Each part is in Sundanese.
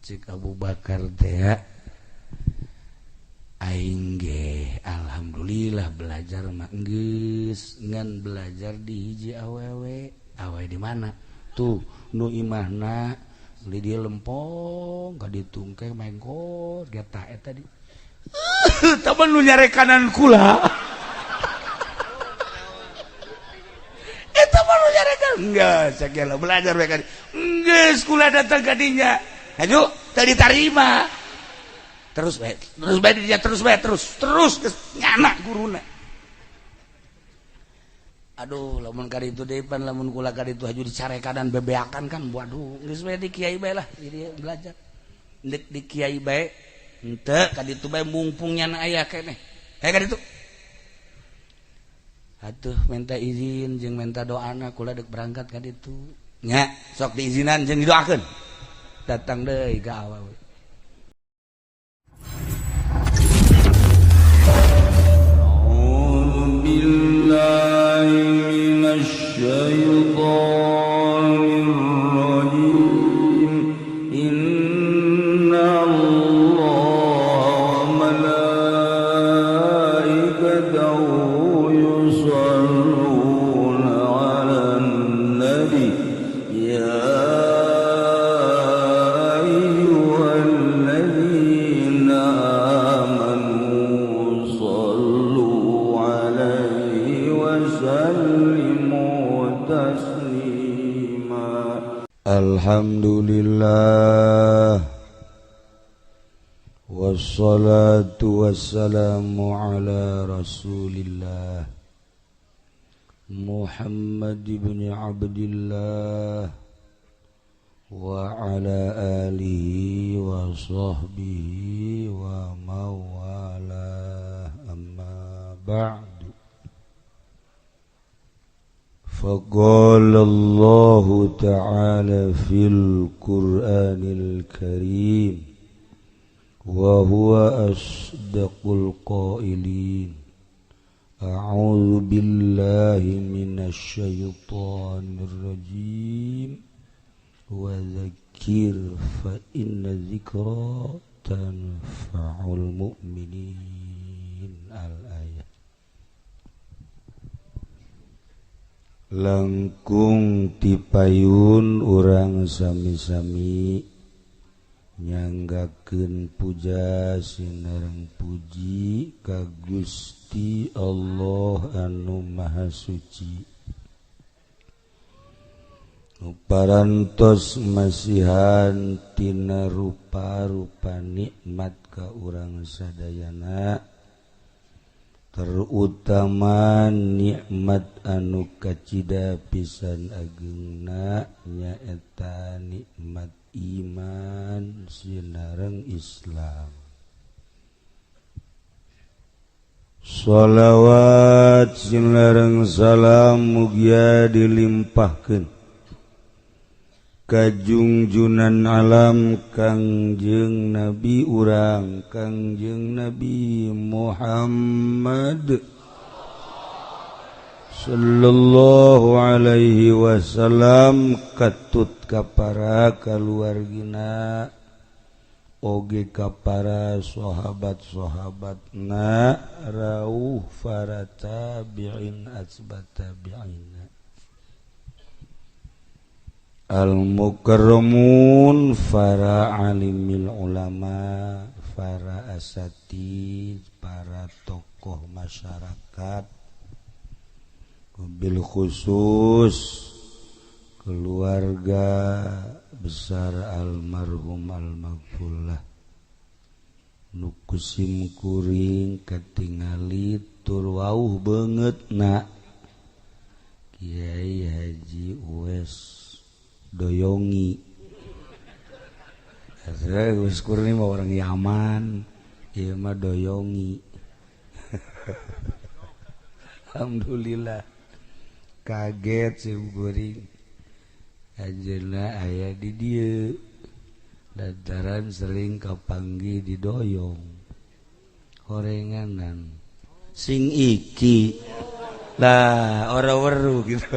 Cek Abu Bakar teh aing ge alhamdulillah belajar mah geus ngan belajar di hiji awewe. Awewe di mana? Tuh nu imahna di dieu lempong ka ditu engke mengkor geta eta di. Taman nu nyarekanan kula. Eta mah nu nyarekan. Enggak, sagala belajar we ka dieu. Geus kula datang ka dinya. Hayu teu ditarima. Terus bae, terus bae dia terus bae terus, terus nyana guruna. Aduh, lamun ka ditu deui pan lamun kula ka ditu haju dicarekanan bebeakan kan waduh, geus bae di kiai bae lah jadi belajar. Ndek di kiai bae henteu ka ditu bae mumpung nyana aya keneh. Hayu ka ditu. Atuh minta izin jeung minta doana kula deuk berangkat ka ditu. Nya, sok diizinan jeung didoakeun. Datang deui ka awewe. A'udzu billahi minasy syaithanir rajim. Inna Allaha wa malaikatahu yusholluna 'alan nabi ya ayyuhalladzina amanu shallu 'alaihi wa sallimu taslima. Alhamdulillah wassalatu wassalamu ala rasulillah Muhammad ibn Abdillah wa ala alihi wa sahbihi wa mawalah, amma ba'du. فقال الله تعالى في القرآن الكريم وهو أصدق القائلين أعوذ بالله من الشيطان الرجيم وذكر فإن الذكرى تنفع المؤمنين. الآية. Langkung tipayun urang sami-sami nyanggakeun puja sinareng puji ka Gusti Allah anu Maha Suci. Nu parantos masihan tina rupa-rupa nikmat ka urang sadayana, terutama nikmat anu kacida pisan agengna nyaeta nikmat iman sinareng Islam. Sholawat sinareng salam mugia dilimpahkeun ka junjunan alam Kangjeng Nabi urang Kangjeng Nabi Muhammad sallallahu alaihi wasallam, katut ka para kaluargina oge ka para sahabat-sahabatna rauh para tabi'in asbat tabi'in al-mukarramun, para alimil ulama, para asatid, para tokoh masyarakat, bil khusus keluarga besar almarhum almaghfurlah nu kusim kuring katingali tur wauh beungeutna Kiai Haji Uwais Doyongi. Wis kurni mah orang Yaman, ieu mah Doyongi. Alhamdulillah kaget sim kuring anjeunna aya di dieu lantaran sering kapanggih di Doyong horenganan sing iki lah ora weruh gitu.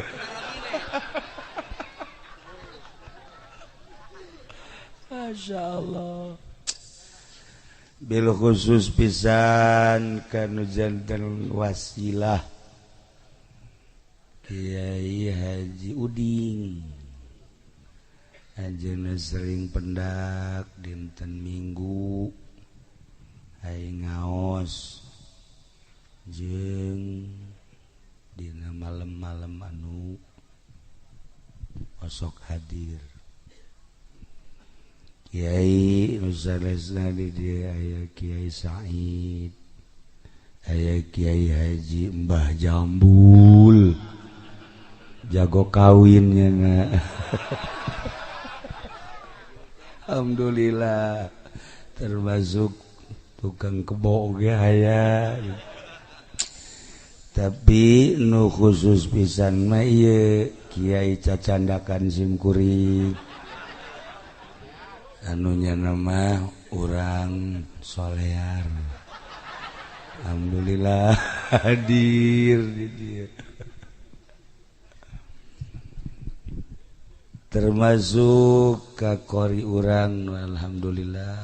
Masya Allah. Bil khusus pisan kanu janten wasilah Kiai Haji Uding. Anjeunna sering pendak dinten Minggu ai ngaos jeung dina malam-malam anu osok hadir. Kiai nusanesna di dieu aya Kiai Said, aya Kiai Haji Mbah Jambul, jago kawinnya na. Alhamdulillah termasuk tukang kebo oge aya. Tapi nu khusus pisan mah ieu Kiai cacandakan simkuring anunya nama urang solear. Alhamdulillah hadir di dieu. Termasuk kakori urang alhamdulillah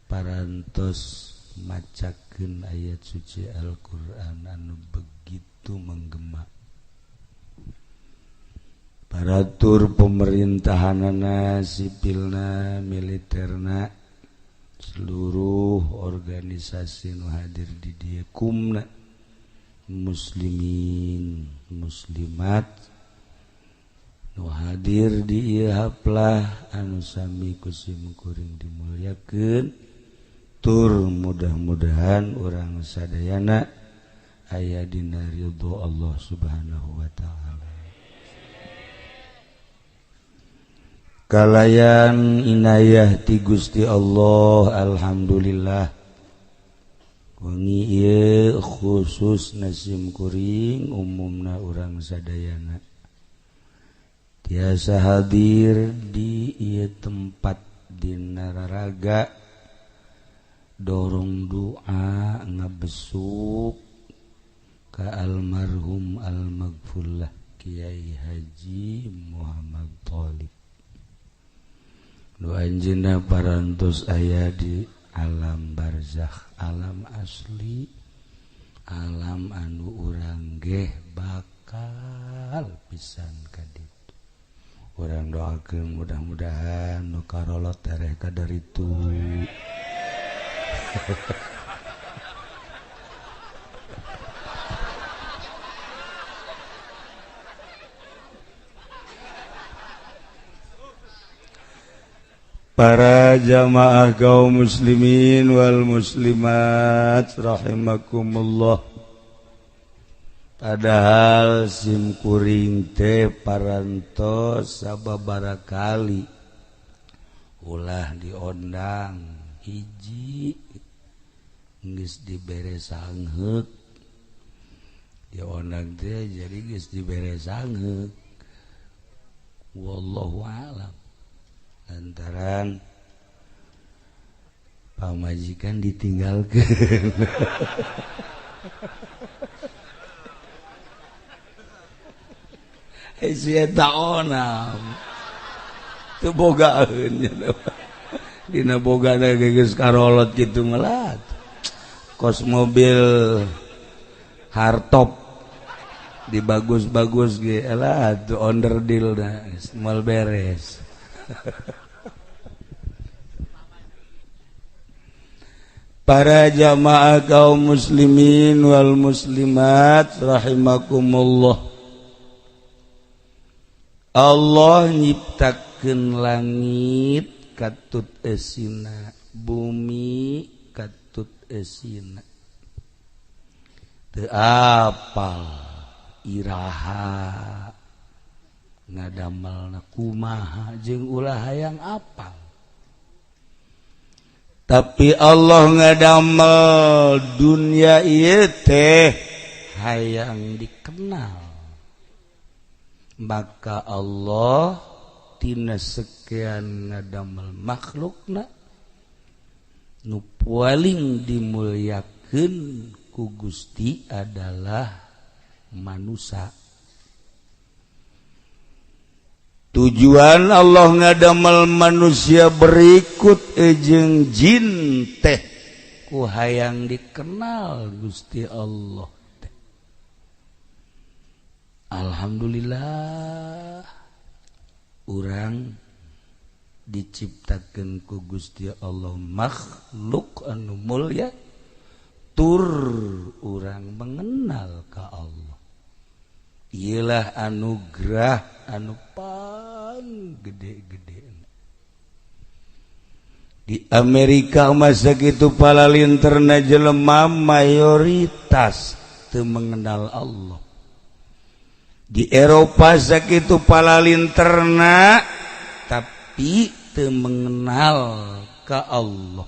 parantos macakeun ayat suci Al-Qur'an anu begitu menggema. Paratur pemerintahanana, sipilna, militerna, seluruh organisasi nu hadir di dieu kumna muslimin muslimat nu hadir di ieu haplah anu sami ku simkuring dimulyakeun. Tur mudah-mudahan urang sadayana aya dina ridho Allah Subhanahu wa taala. Kalayan inayah ti Gusti Allah alhamdulillah. Wengi ieu khusus nasim kuring umumna urang sadayana tiasa hadir di ieu tempat dina raraga dorong doa ngabesuk ka almarhum almaghfurlah Kiai Haji Muhammad Thalib. Nu anjeunna parantos aya di alam barzakh, alam asli, alam anu urang geh bakal pisan ka ditu. Urang doakeun mudah-mudahan nu karolot tereh ka daritu. Para jamaah kaum muslimin wal muslimat rahimakumullah. Padahal simkuring teh parantos sababaraha kali ulah diondang hiji geus dibere sangheuk, diondang teh jadi geus dibere sangheuk. Wallahu a'lam. Lantaran pamajikan ditinggalkeun. Si eta onam teu bogaeun dina bogana geus karolot kitu melat kos mobil hardtop dibagus-bagus ge elah tuh onderdil na moal beres. Para jamaah kaum muslimin wal muslimat rahimakumullah. Allah nyiptakeun langit katut esina, bumi katut esina. Teu apal iraha ngadamelna kumaha jeung ulah hayang apal. Tapi Allah ngadamel dunia ieu teh hayang dikenal. Maka Allah tina sekian ngadamel makhlukna nu paling dimuliakeun ku Gusti adalah manusia. Tujuan Allah ngadamel manusia berikut ejeng jin teh ku hayang dikenal Gusti Allah teh. Alhamdulillah, urang diciptakan ku Gusti Allah makhluk anu mulia, tur urang mengenal ka Allah. Iyalah anugerah anu pang gede-gede. Di Amerika masa gitu palalinterna jelema mayoritas teu mengenal Allah. Di Eropa sakitu palalinterna, tapi teu mengenal ka Allah.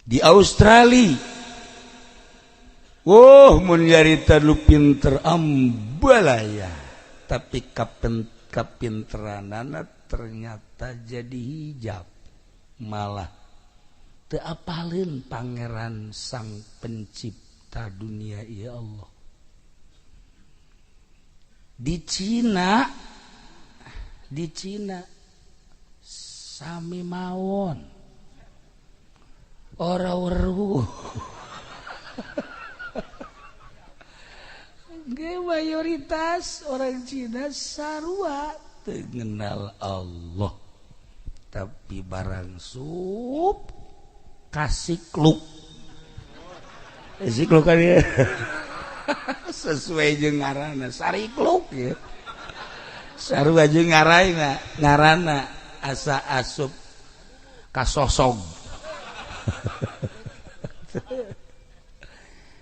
Di Australia, oh, mun nyarita lu pinter ambalaya, tapi kapinteranana ternyata jadi hijab, malah teu apaleun pangeran sang pencipta dunia, ya Allah. Di Cina sami mawon, ora weruh. Ge mayoritas orang Cina sarua teu ngenal Allah, tapi barang sup kasikluk sikluk kan ya, sesuai jeung ngaranna sarikluk ya, sarua jeung ngaranna ngaranna asa asup kasosog.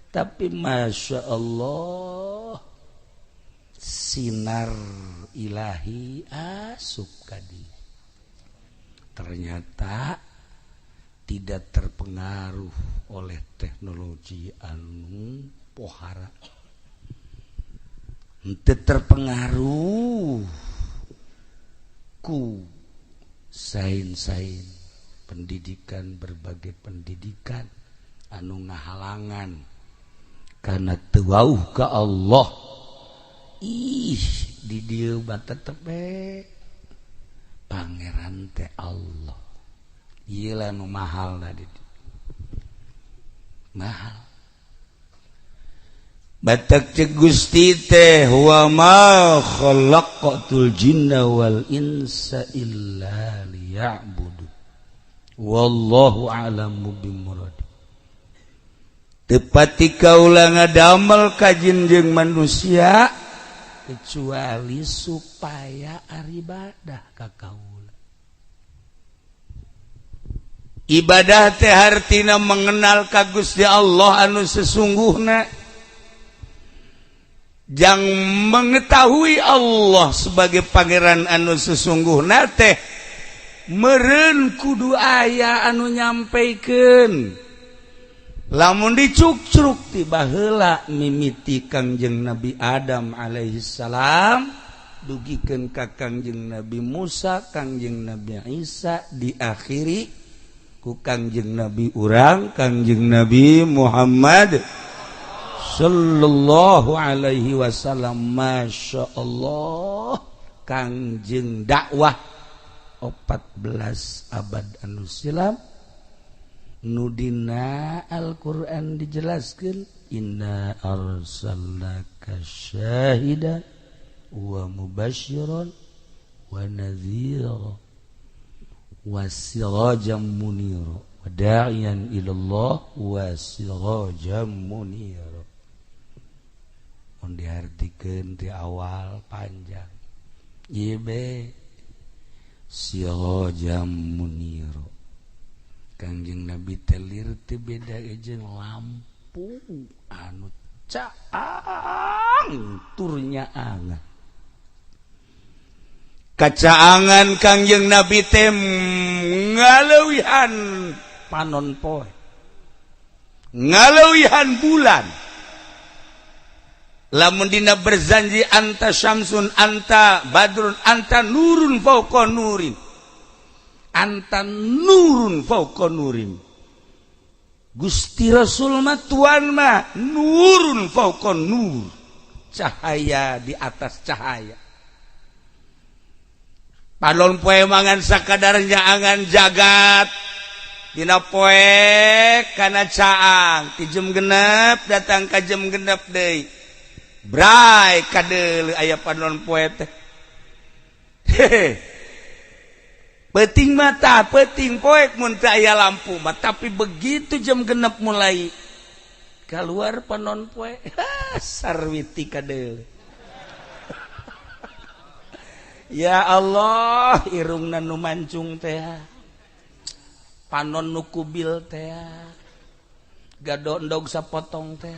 Tapi Masya Allah, sinar ilahi asup kadi, ternyata tidak terpengaruh oleh teknologi anu pohara, henteu terpengaruh ku sains-sains pendidikan, berbagai pendidikan anu ngahalangan karena teu wauh ka Allah. Ih, di dieu mah tetep we pangeran teh Allah. Ieu lah nu mahal di mahal. Batak cek Gusti teh, wa ma khalaqatul jinna wal insa illa liya'budu, wallahu a'lamu bimurad. Tepati kaula ngadamel ka jin jeung manusia kecuali supaya aribadah ka kaula. Ibadah teh hartina mengenal ka Gusti Allah anu sesungguhna. Jang mengetahui Allah sebagai pangeran anu sesungguhna teh meren kudu aya anu nyampaikan. Lamun dicukcruk ti baheula mimiti Kangjeng Nabi Adam alaihi salam dugikeun ka Kangjeng Nabi Musa, Kangjeng Nabi Isa, diakhiri ku Kangjeng Nabi urang, Kangjeng Nabi Muhammad sallallahu alaihi wasallam. Masya Allah, Kangjeng dakwah 14 abad anu silam, nudina Al-Qur'an dijelaskan, inna arsalnaka syahidan wa mubasyiran wa nadhira wa sirajan munira wa da'iyan ila Allah wa sirajan munira. Mun diartikeun ti awal panjang ieu be sirajan munira. Kangjeng Nabi telir teu beda jeung lampu anu caang turnya angan kacaangan. Kangjeng Nabi teh ngaleuwihan panon poe, ngaleuwihan bulan. Lamun dina berzanji, anta syamsun, anta badrun, anta nurun fauqa nurin, anta nurun fauqa nurin. Gusti Rasul mah, tuan mah, nurun fauqa nur, cahaya di atas cahaya. Panon poe mangan sakadar nyaangan jagat. Dina poe kana caang ti jam 6 datang ka jam 6 deui. Bray kadeuleu aya panon poe teh. Hehe. Peuting mata, peuting poek mun teu aya lampu mah, tapi begitu jam 6 mulai keluar panon poe, sarwiti kadeuleu. Ya Allah, irungna nu mancung teh. Panon nu kubil teh. Gadondog sapotong teh.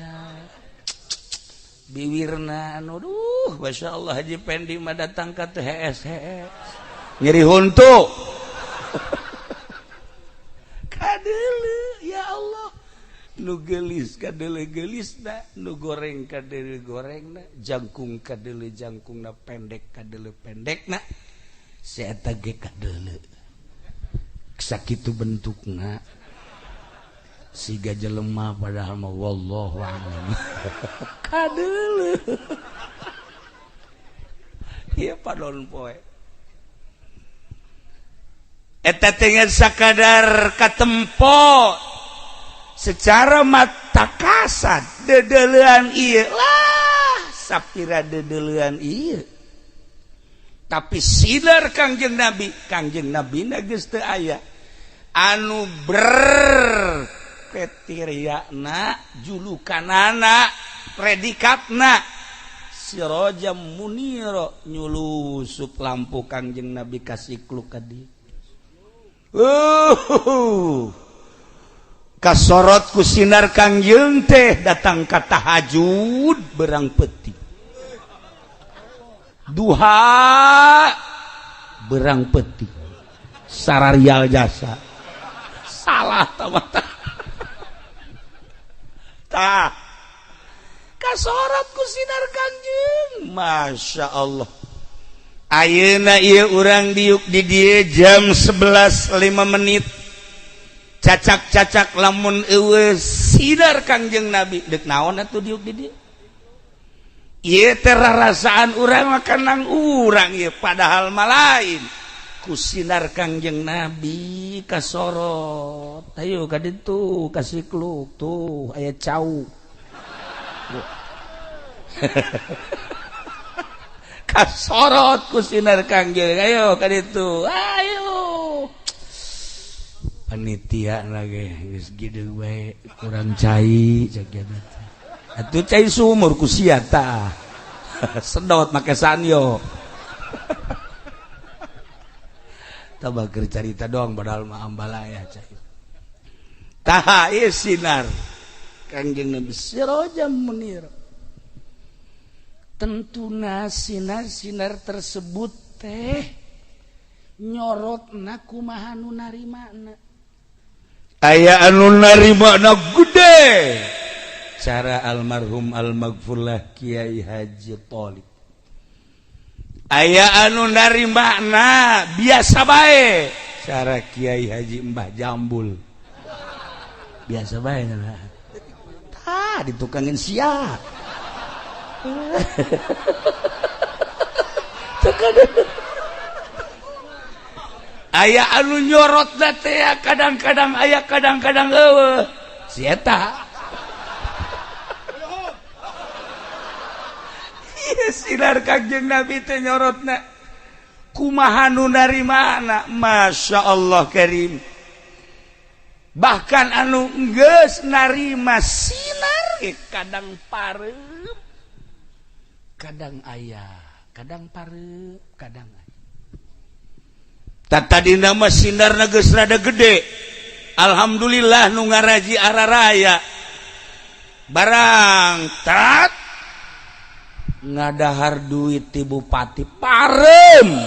Biwirna anu duh, Masya Allah Haji Pendi mah datang ka teh hees hees. Nyeri huntu. Kadeuleu ya Allah. Nu geulis kadeuleu geulisna, nu goreng kadeuleu gorengna, jangkung kadeuleu jangkungna, pendek kadeuleu pendekna. Si eta ge kadeuleu. Sakitu bentukna. Siga jelema padahal mah wallahu a'lam. Kadeuleu. Ieu panon poe. Eta teh sakadar katempo secara mata kasat dedeleuan ieu lah sapira dedeleuan ieu, tapi sinar Kangjeng Nabi, Kangjeng Nabi na geus teu aya anu berkriteriana, julukanana, predikatna Sirojam Muniro, nyulusup lampu Kangjeng Nabi kasikluk ka dieu. Kasorot ku sinar Kangjeng teh, datang ka tahajud berang peuting, duha berang peuting, sararial jasa salah tamata tah kasorot ku sinar Kangjeng. Masya Allah, ayeuna ieu urang diuk di dieu jam 11.05 menit, cacak-cacak lamun eueuh sinar Kangjeng Nabi deuk naon atuh diuk di dieu? Ieu teh rarasaan urang mah kanang urang ieu, padahal mah lain. Ku sinar Kangjeng Nabi kasorot, ayo ka ditu kasikluk tuh aya cau, kasorot ku sinar Kangjeng, ayo ka ditu, ayo. Panitia lagi geus gideg bae, kurang cai cek atuh, cai sumur ku sia tah, sedot make sanyo. Tah keur carita doang, padahal mah ambalaya cai. Tah ieu sinar Kangjeng Nabi Sirajam Munir. Tentuna sinar-sinar tersebut teh nyorotna kumaha nu narimana. Aya anu narimana gede cara almarhum almaghfurlah Kiai Haji Thalib, aya anu narimana biasa bae cara Kiai Haji Mbah Jambul, biasa bae tah ditukangin sia. Aya anu nyorot teh kadang-kadang aya, kadang-kadang eueuh si eta. Ieu sinar Kangjeng Nabi teh nyorotna kumaha nu narimana, Masya Allah Karim. Bahkan anu geus narima sinar ge kadang pareup, kadang aya, kadang pareup, kadang aya. Tadi nama sinar geus rada gede, alhamdulillah nu ngaraji araraya barang tat ngadahar duit ti bupati parem,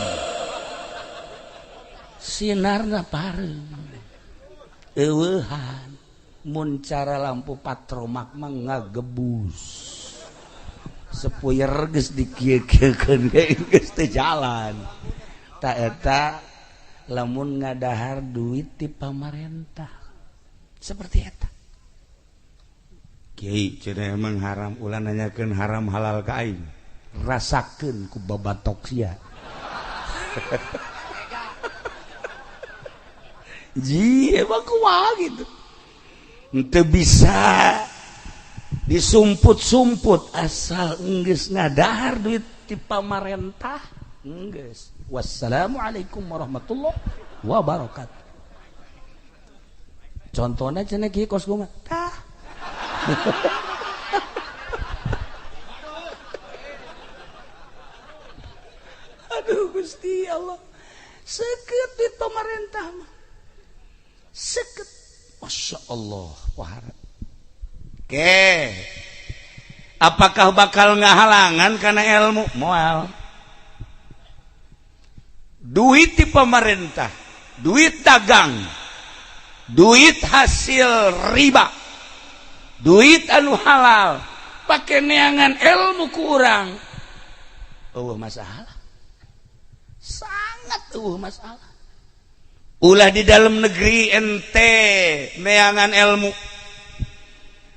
sinarna parem eueuhan. Mun cara lampu patromak mah ngagebus sepuyer geus dikieu-kieukeun geus teu jalan. Ta eta lamun ngadahar duit ti pamarentah seperti eta. Kiai cenah emang haram, ulah nanyakeun haram halal ka aing, rasakeun ku babatok sia. Ji emang kumaha gitu. Henteu bisa disumput-sumput asal enggeus ngadahar duit ti pamarentah enggeus. Wassalamualaikum warahmatullahi wabarakatuh. Contohnya cenah kieu kos kumaha? Tah. Aduh Gusti Allah. Seukeut duit pamarentah mah. Seukeut. Masya Allah, wahara. Oke. Apakah bakal ngahalangan karena ilmu? Moal. Duit di pemerintah, duit dagang, duit hasil riba, duit anu halal, pakai neangan ilmu kurang. Eueuh masalah. Sangat eueuh masalah. Ulah di dalam negeri ente neangan ilmu.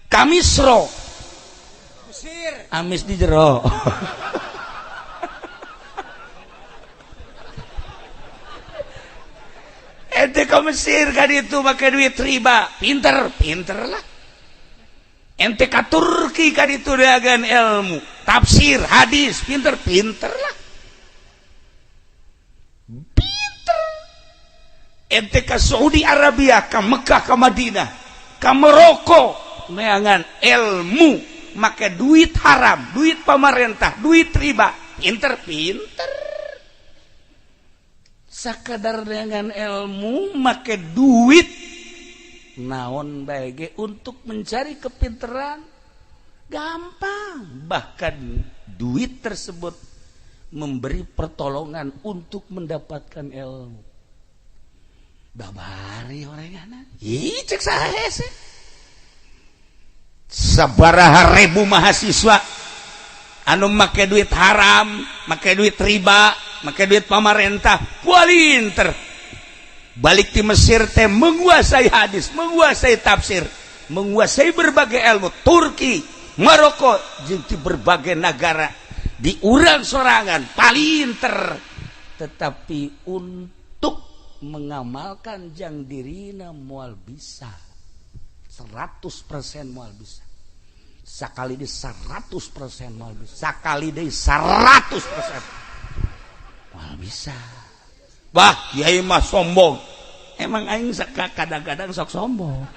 Kamisro Mesir amis di jero. Ente ke Mesir kan itu pakai duit riba, pinter pinter lah. Ente ke Turki kan itu dagang ilmu tafsir hadis, pinter pinter lah, pinter. Ente ke Saudi Arabia, ke Mekah, ke Madinah, ke Maroko neangan ilmu make duit haram, duit pemerintah, duit riba, pinter pinter. Sakadar dengan ilmu make duit naon bae untuk mencari kepinteran gampang, bahkan duit tersebut memberi pertolongan untuk mendapatkan ilmu. Babari orangna ih cek saha hese. Sabaraha ribu mahasiswa anu make duit haram, make duit riba, make duit pamarentah, palinter. Balik di Mesir teh menguasai hadis, menguasai tafsir, menguasai berbagai ilmu. Turki, Maroko, jeung di berbagai negara di urang sorangan palinter. Tetapi untuk mengamalkan jang dirina moal bisa 100% moal bisa. Sakali di 100% moal bisa. Sakali deui 100% moal bisa. Wah, kiai mah sombong. Emang aing kadang-kadang sok sombong.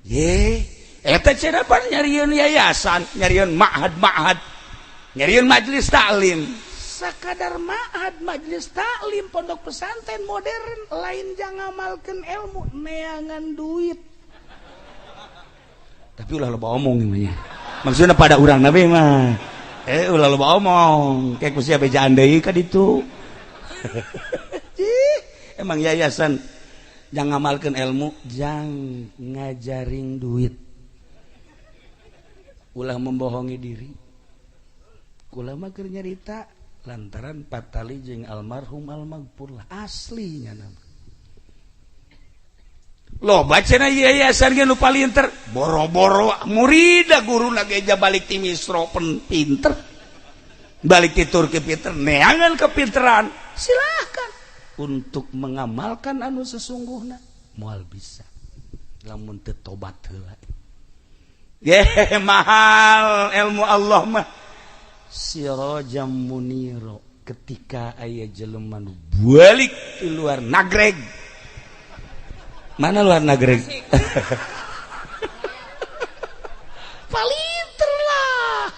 Ye, eta cenah pan nyarieun yayasan, nyarieun ma'had-ma'had, nyarieun majelis taklim. Sakadar ma'had, majelis taklim, pondok pesantren modern lain jangan ngamalkeun ilmu, neangan duit. Tapi ulah loba omong namanya. Maksudnya pada urang nabi mah. Ulah loba omong, kayak ku sia bejaan deui ka ditu. Emang yayasan jangan ngamalkeun ilmu, jang ngajarin duit. Ulah membohongi diri. Kula mah keur nyarita lantaran patali jeung almarhum almaghfur lah aslinya nama. Loh bacana yayasan ge nu palinter boro-boro murida guruna ge balik ti Misro pinter. Balik ti Turki pinter, neangan kepinteran. Silahkan untuk mengamalkan anu sesungguhna moal bisa lamun teu tobat heula. Ye mahal ilmu Allah mah. Sirajam muniro ketika aya jelema nu balik di luar nagreg. Mana luar nagreg? Palinter lah.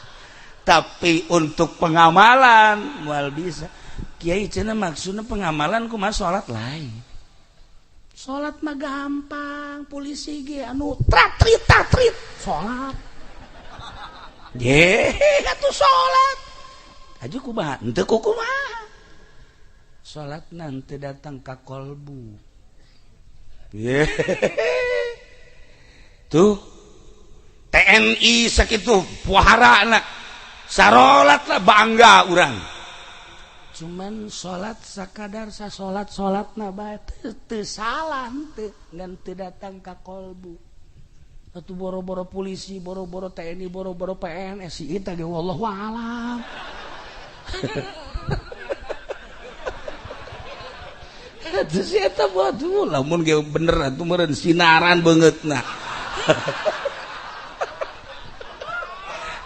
Tapi untuk pengamalan moal bisa. Kiai cenah maksudna pengamalan kumaha salat lain. Salat mah gampang, polisi ge anu tratrit tatrit salat. Ye, atuh salat. Aju kumaha? Henteu kumaha. Salat nanti datang ka kolbu. Ye. Tuh TNI sakitu puharana. Sarolat lah bangga urang. Cuman salat sakadar sa salat salatna bae teu salah henteu ngan teu datang ka kolbu. Atuh boro-boro polisi, boro-boro TNI, boro-boro PNS, si eta ge wallahu alam. Atuh si eta batu lamun ge bener atuh meureun sinaran beungeutna.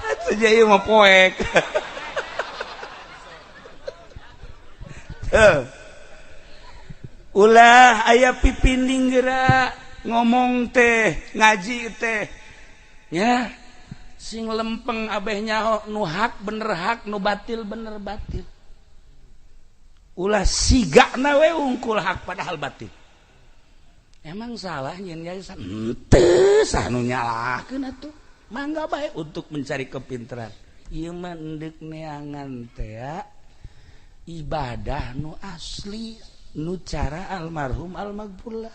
Atuh ieu mah poek. Ulah aya pipinding geura ngomong teh ngaji teh ya sing lempeng abeh nyaho nu hak bener hak nu batil bener batil. Ulah sigana we ungkul hak padahal batil. Emang salah nyeun yayasan henteu sah nu nyalahkeun atuh. Mangga bae untuk mencari kepintaran. Ieu mah endek neangan teh ibadah nu asli nu cara almarhum almaghfurlah.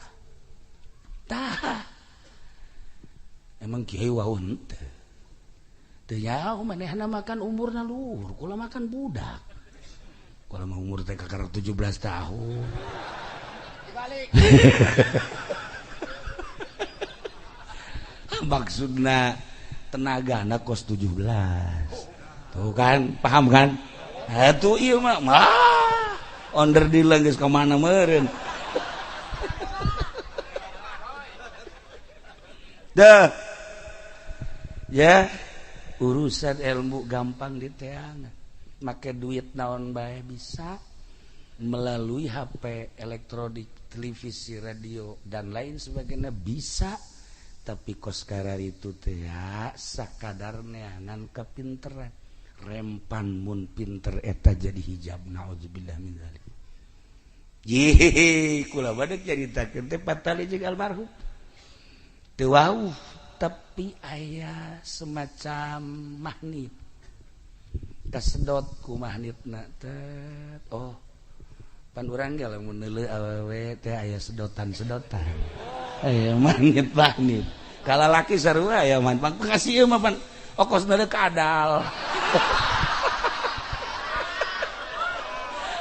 Tah. Emang kiai wau henteu. Teu nyaho manehna makan umurna luhur, kula makan budak. Kalau mau umur teh kakara 17 tahun. Dibalik. Maksudna tenagana kos 17. Tuh kan, paham kan? Atuh ieu mah onder deal geus ka mana meureun. Dah. Ya, urusan ilmu gampang diteangan. Make duit naon bae bisa melalui HP, elektronik, televisi, radio dan lain sebagainya bisa, tapi kos karar itu teh sakadar neangan kepinteran. Rempan mun pinter eta jadi hijab, naudzubillah min dzalik. Yehe, kula badak caritakeun teh patali jeung almarhum. Teu wauh, tapi aya semacam magnet. Kasedot ku magnetna teh. Oh, pan urang ge lamun neuleuh awewe teh aya sedotan-sedotan. Aya magnet-magnet. Kalalaki sarua aya magnet. Pang kasih ieu mah pan okos neuleuh kadal.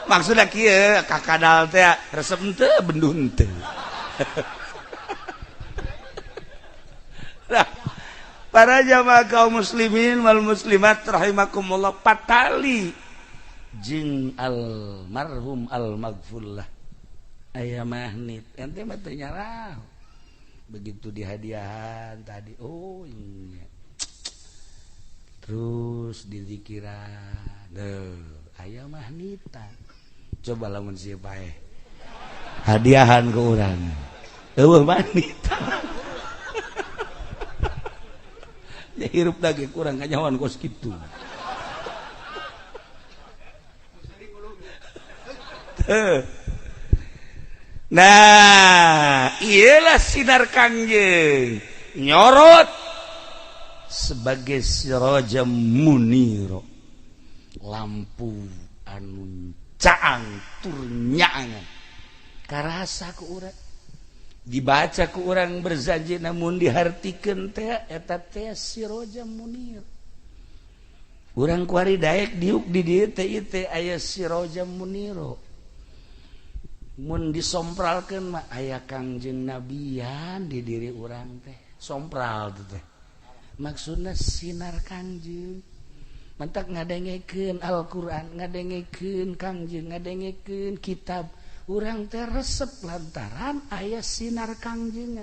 Maksudna kieu ka kadal teh resep henteu benduh henteu. Nah, para jamaah kaum muslimin wal muslimat rahimakumullah, patali jeung almarhum almaghfurlah aya magnet ente mah teu nyarah. Begitu dihadiahan tadi, oh iya, terus dizikiran deuh aya magnetan. Coba lamun sieu paeh hadiahan ke urang eueuh magnetan. Ya hirup lagi kurang kanyawan kos kitu. Nah, iyalah sinar Kangjeng nyorot sebagai siraja muniro, lampu anu caang tur nyaangan. Karasa ku urang dibaca ku urang berjanji namun dihartikeun teh eta teh siraja munir. Urang kuari daek diuk di dieu teh ieu teh aya siraja muniro. Mun disompralkeun mah aya Kangjeng Nabian di diri urang teh. Sompral teh teh. Maksudna sinar Kangjeng. Mantak ngadengekeun Al-Qur'an, ngadengekeun Kangjeng, ngadengekeun kitab. Urang teh resep lantaran aya sinar Kangjeng.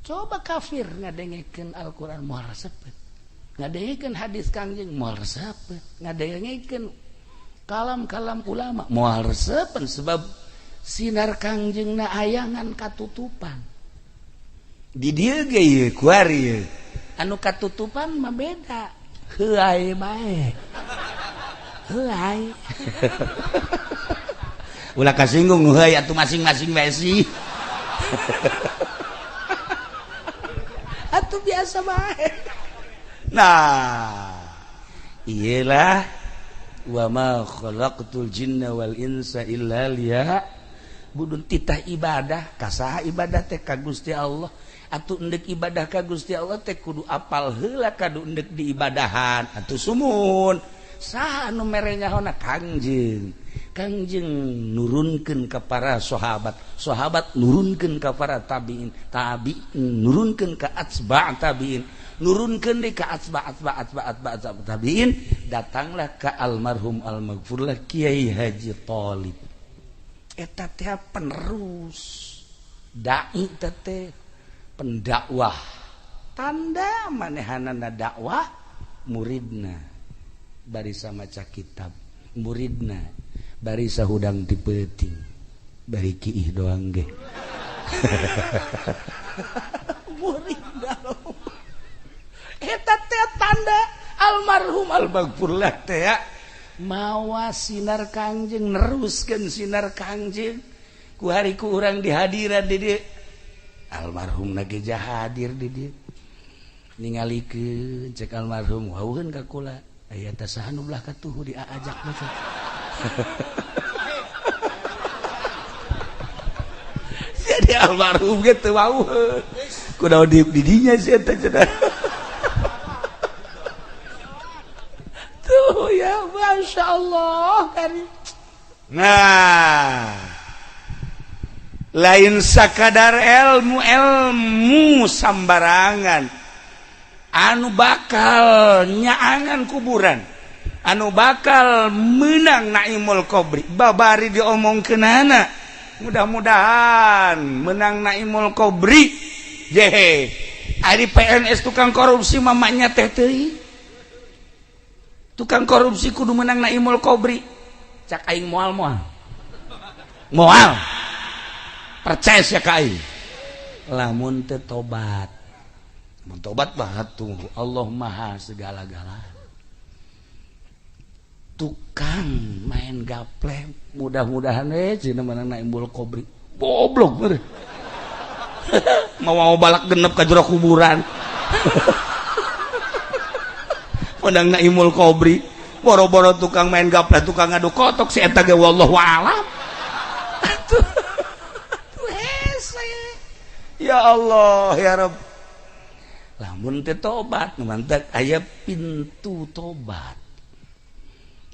Coba kafir ngadengekeun Al-Qur'an moal resep. Ngadengekeun hadis Kangjeng moal resep. Ngadengekeun kalam-kalam ulama moal resepen sebab sinar Kangjengna ayangan katutupan. Di dieu ge ieu kuari ieu. Anu katutupan mah beda. Heuay bae. Heuay. Ulah kasinggung nu heuay atuh masing-masing bae sih. Atuh biasa bae. Nah, iyalah wa ma khalaqtul jinna wal insa illa liya'budun. Titah ibadah kasaha ibadah teh ka Gusti Allah. Atuh endek ibadah ka Gusti Allah teh kudu apal heula kadu endek diibadahan. Atuh sumun saha anu mere nyahona Kangjeng. Kangjeng nurunkeun ka para sahabat, sahabat nurunkeun ka para tabiin, tabiin nurunkeun ka atsba' tabiin, nurunkeun deui ka atsba' atsba' atsba' atsba' tabiin, datanglah ka almarhum almaghfurlah Kiai Haji Thalib. Eta teh penerus dai teh pendakwah. Tanda manehanana dakwah muridna barisa maca kitab, muridna barisa hudang ti peuting, bari kiih doang ge. Muridna eta teh tanda almarhum almaghfurlah teh mawa sinar Kangjeng, neruskeun sinar Kangjeng ku hari ku urang dihadiran di dieu. Almarhum na ge hadir di dieu ningalikeun cek almarhum wauheun ka kula aya teh saha nu belah katuhu diajak mah. Jadi almarhum ge teu wauheun kunaon diuk di dinya sih eta cenah. Tuh ya Masya Allah. Nah lain sakadar ilmu ilmu sambarangan anu bakal nyaangan kuburan, anu bakal menang Naimul Qobri babari diomongkeunana. Mudah-mudahan menang Naimul Qobri. Jehe ari PNS tukang korupsi mamanya teh teuing. Tukang korupsi kudu menang Naimul Qobri. Cak aing moal moal. Moal. Percaya sia ka aing. Lamun teu tobat. Mun tobat mah tunggu Allah Maha segala-gala. Tukang main gaple mudah-mudahan cenah menang Naimul Qobri. Goblok meureun. Mau balak genep ka jero kuburan. Menang Naimul Qobri. Boro-boro tukang main gaple, tukang ngadu kotok si eta ge wallahu a'lam. Atuh hese. Ya Allah ya Rabb. Lamun teu tobat mantak aya pintu tobat.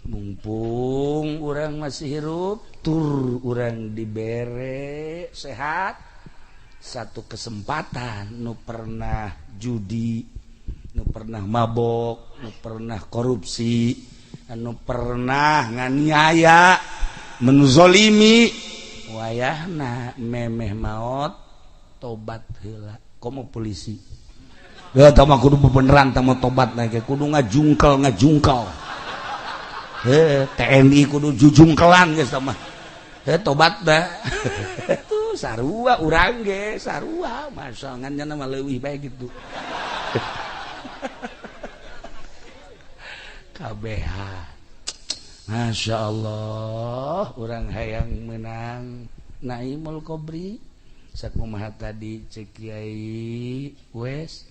Mumpung urang masih hirup, tur urang dibere sehat, satu kesempatan nu pernah judi, nu pernah mabok, nu pernah korupsi, nu pernah nganiaya, menzolimi, wayahna memeh maot tobat heula. Komo polisi. Ya tah mah kudu beneran tah mah tobat na ge kudu ngajungkel. TNI kudu jujungkelan geus tah mah. Tobat dah. Tuh sarua urang ge sarua masa ngan nya mah leuwih bae gitu. KBH. Masya Allah, urang hayang menang Naimul Qobri. Sakumaha tadi cek Kiai wes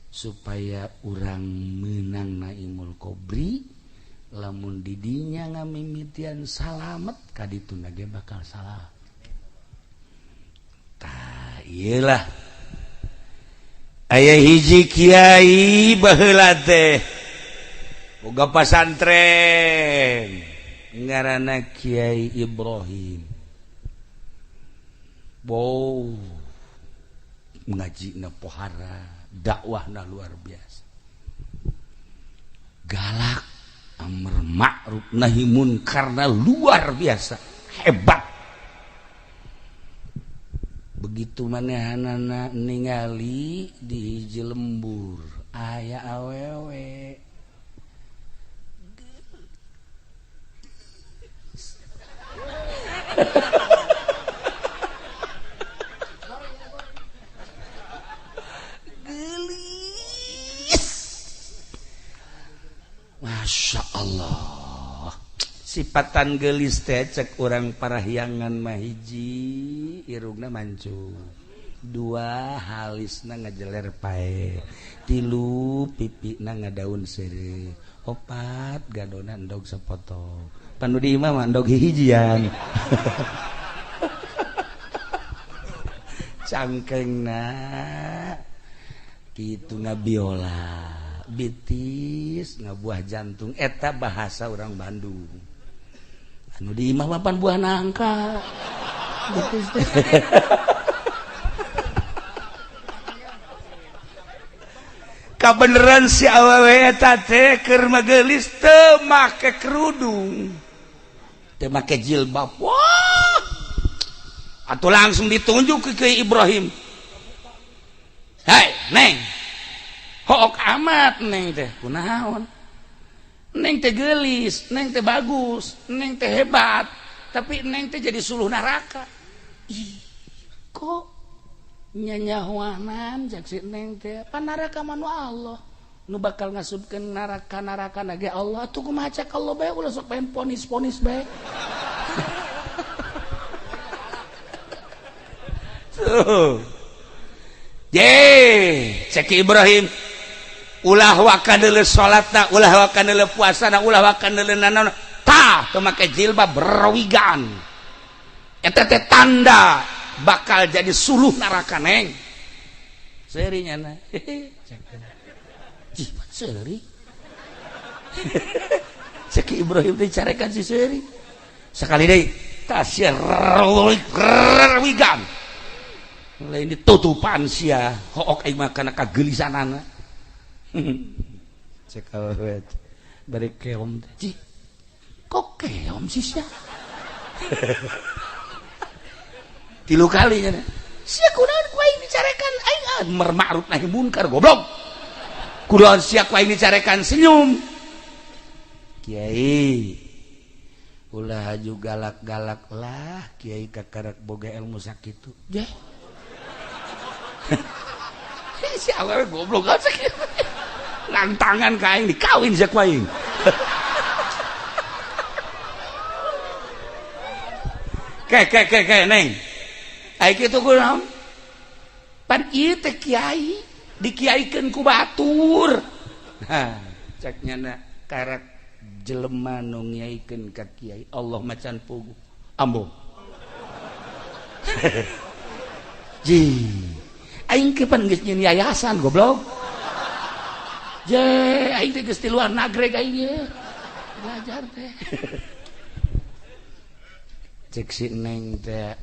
supaya urang menang Naimul Qobri, lamun didinya ngamimitian salamet kadituna ge bakal salah. Tah ieulah aya hiji kiai baheula teh boga pasantren ngaranna Kiai Ibrahim. Wow, ngajina pohara, dakwahna luar biasa. Galak, amr ma'ruf nahi munkarna luar biasa, hebat. Begitu manehanana ningali di hiji lembur aya awewe. Gelis. Masya Allah. Sipatan gelis teh cek urang parahyangan mah hiji irungna mancung, dua halisna ngajeler pae, tilu pipina ngadaun seureuh, opat gadona endog sapotong. Panu di imah mah endog hihijian. Cangkengna kitu ngabiola, bitis ngabuah jantung eta bahasa urang Bandung. Anu di imah mah pan buah nangka. Bitis teh. Kabeneran si awewe eta teh keur magelis teu make kerudung, teu make jilbab. Wah, Atau langsung ditunjuk ke Ibrahim. Hei, Neng. Hook amat Neng teh. Kunaon? Neng teh geulis, Neng teh bagus, Neng teh hebat, tapi Neng teh jadi suluh neraka. Ih, kok nyanyahuanan cek si Neng teh. Pan neraka mah nu Allah. Nu bakal ngasupkeun neraka-neraka ge Allah. Atuh kumaha cek Allah bae ulah sok pengen ponis-ponis bae. Ye, cek Ibrahim ulah waka deuleu salatna, ulah waka deuleu puasana, ulah waka deuleu nanaon. Tah, teu make jilbab berwigan. Eta teh tanda bakal jadi suluh neraka Neng. Seuri nya na. Cih, seuri. Cek Ibrahim teh carekan si seuri. Sekali deui, tah sia wigan. Lain ditutupan sia hook aing mah kana kageulisanana. Cek awewe bari keom teh. Cih, kok keom sih sia? Tilu kali nya. Sia kunaon ku aing dicarekan aing amar ma'ruf nahi munkar goblok. Kunaon sia ku aing dicarekan senyum. Kiai ulah haju galak-galak lah kiai kakarak boga ilmu sakitu. Jeh. Si awewe goblok aja nangtangan ka aing dikawin sia ku aing. Ke ke ke ke Neng. Ai kitu kunaon? Pan ieu teh kiai dikiaikeun ku batur. Hah, cek nyana karak jelema nu ngiaikeun ka kiai Allah macan puguh. Ambo. Ji. Aing ke pan geus nyieun yayasan goblok. Je, aing teh geus di luar nagreg aing ye. Belajar teh. Cek si Neng teh,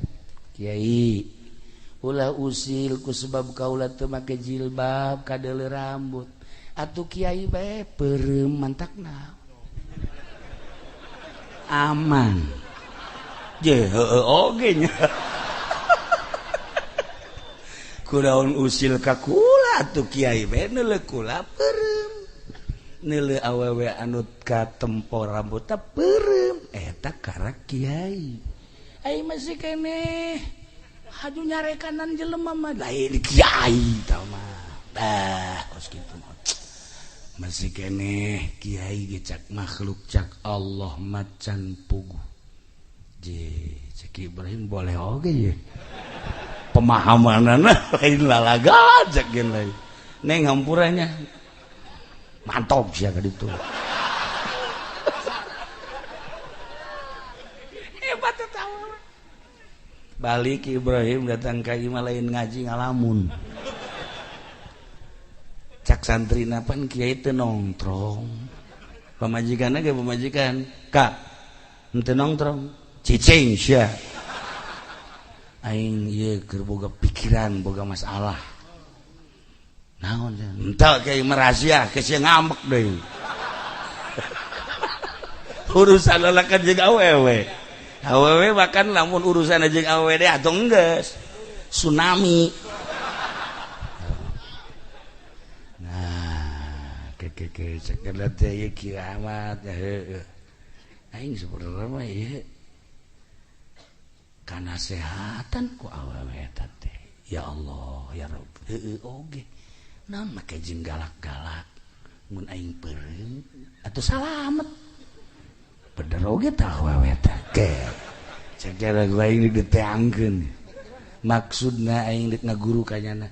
kiai ulah usil ku sebab kaula teu make jilbab kadeuleu rambut. Atuh kiai bae peureum mantakna. Aman. Je heueuh oge nya. Kudaun usil ka kula tuh kiai bae neuleuh kula peureum. Neuleuh awewe anu katempo rambutna peureum eta karak kiai. Ai masih keneh haju nyarekanan jelema mah lain kiai tah mah. Bah kos kitu mah. Masih keneh kiai ge cak makhluk cak Allah macan puguh. Je cek Ibrahim boleh oge ye. Pemahamanana lain lalaga cek gen lain. Neng hampurannya mantap sia ka ditu. Hebat eta. Balik Ibrahim datang ka imah lain ngaji ngalamun. Cak santrina pan kiai teu nongtrong. Pamajikanna ge pamajikan, "Kak, henteu nongtrong." Cicing sia. Aing ieu keur boga pikiran, boga masalah. Naon sia? Henteu kiai merasia, ke sia ngambek deui. Urusan lalakan jeung awewe. Awewe bahkan lamun urusan jeung awewe deh atuh geus tsunami. Nah, ke cek teh ieu kieu amat heueuh. Aing sebenarnya mah ieu kanasehatan ku awewe eta teh. Ya Allah, ya Rabb. Heueuh oge. Naon make jeung galak-galak mun aing peureum atuh salamet. Bener oge tah awewe teh. Ke. Cek aing diteangkeun. Maksudna aing deuk ngaguru ka nyana.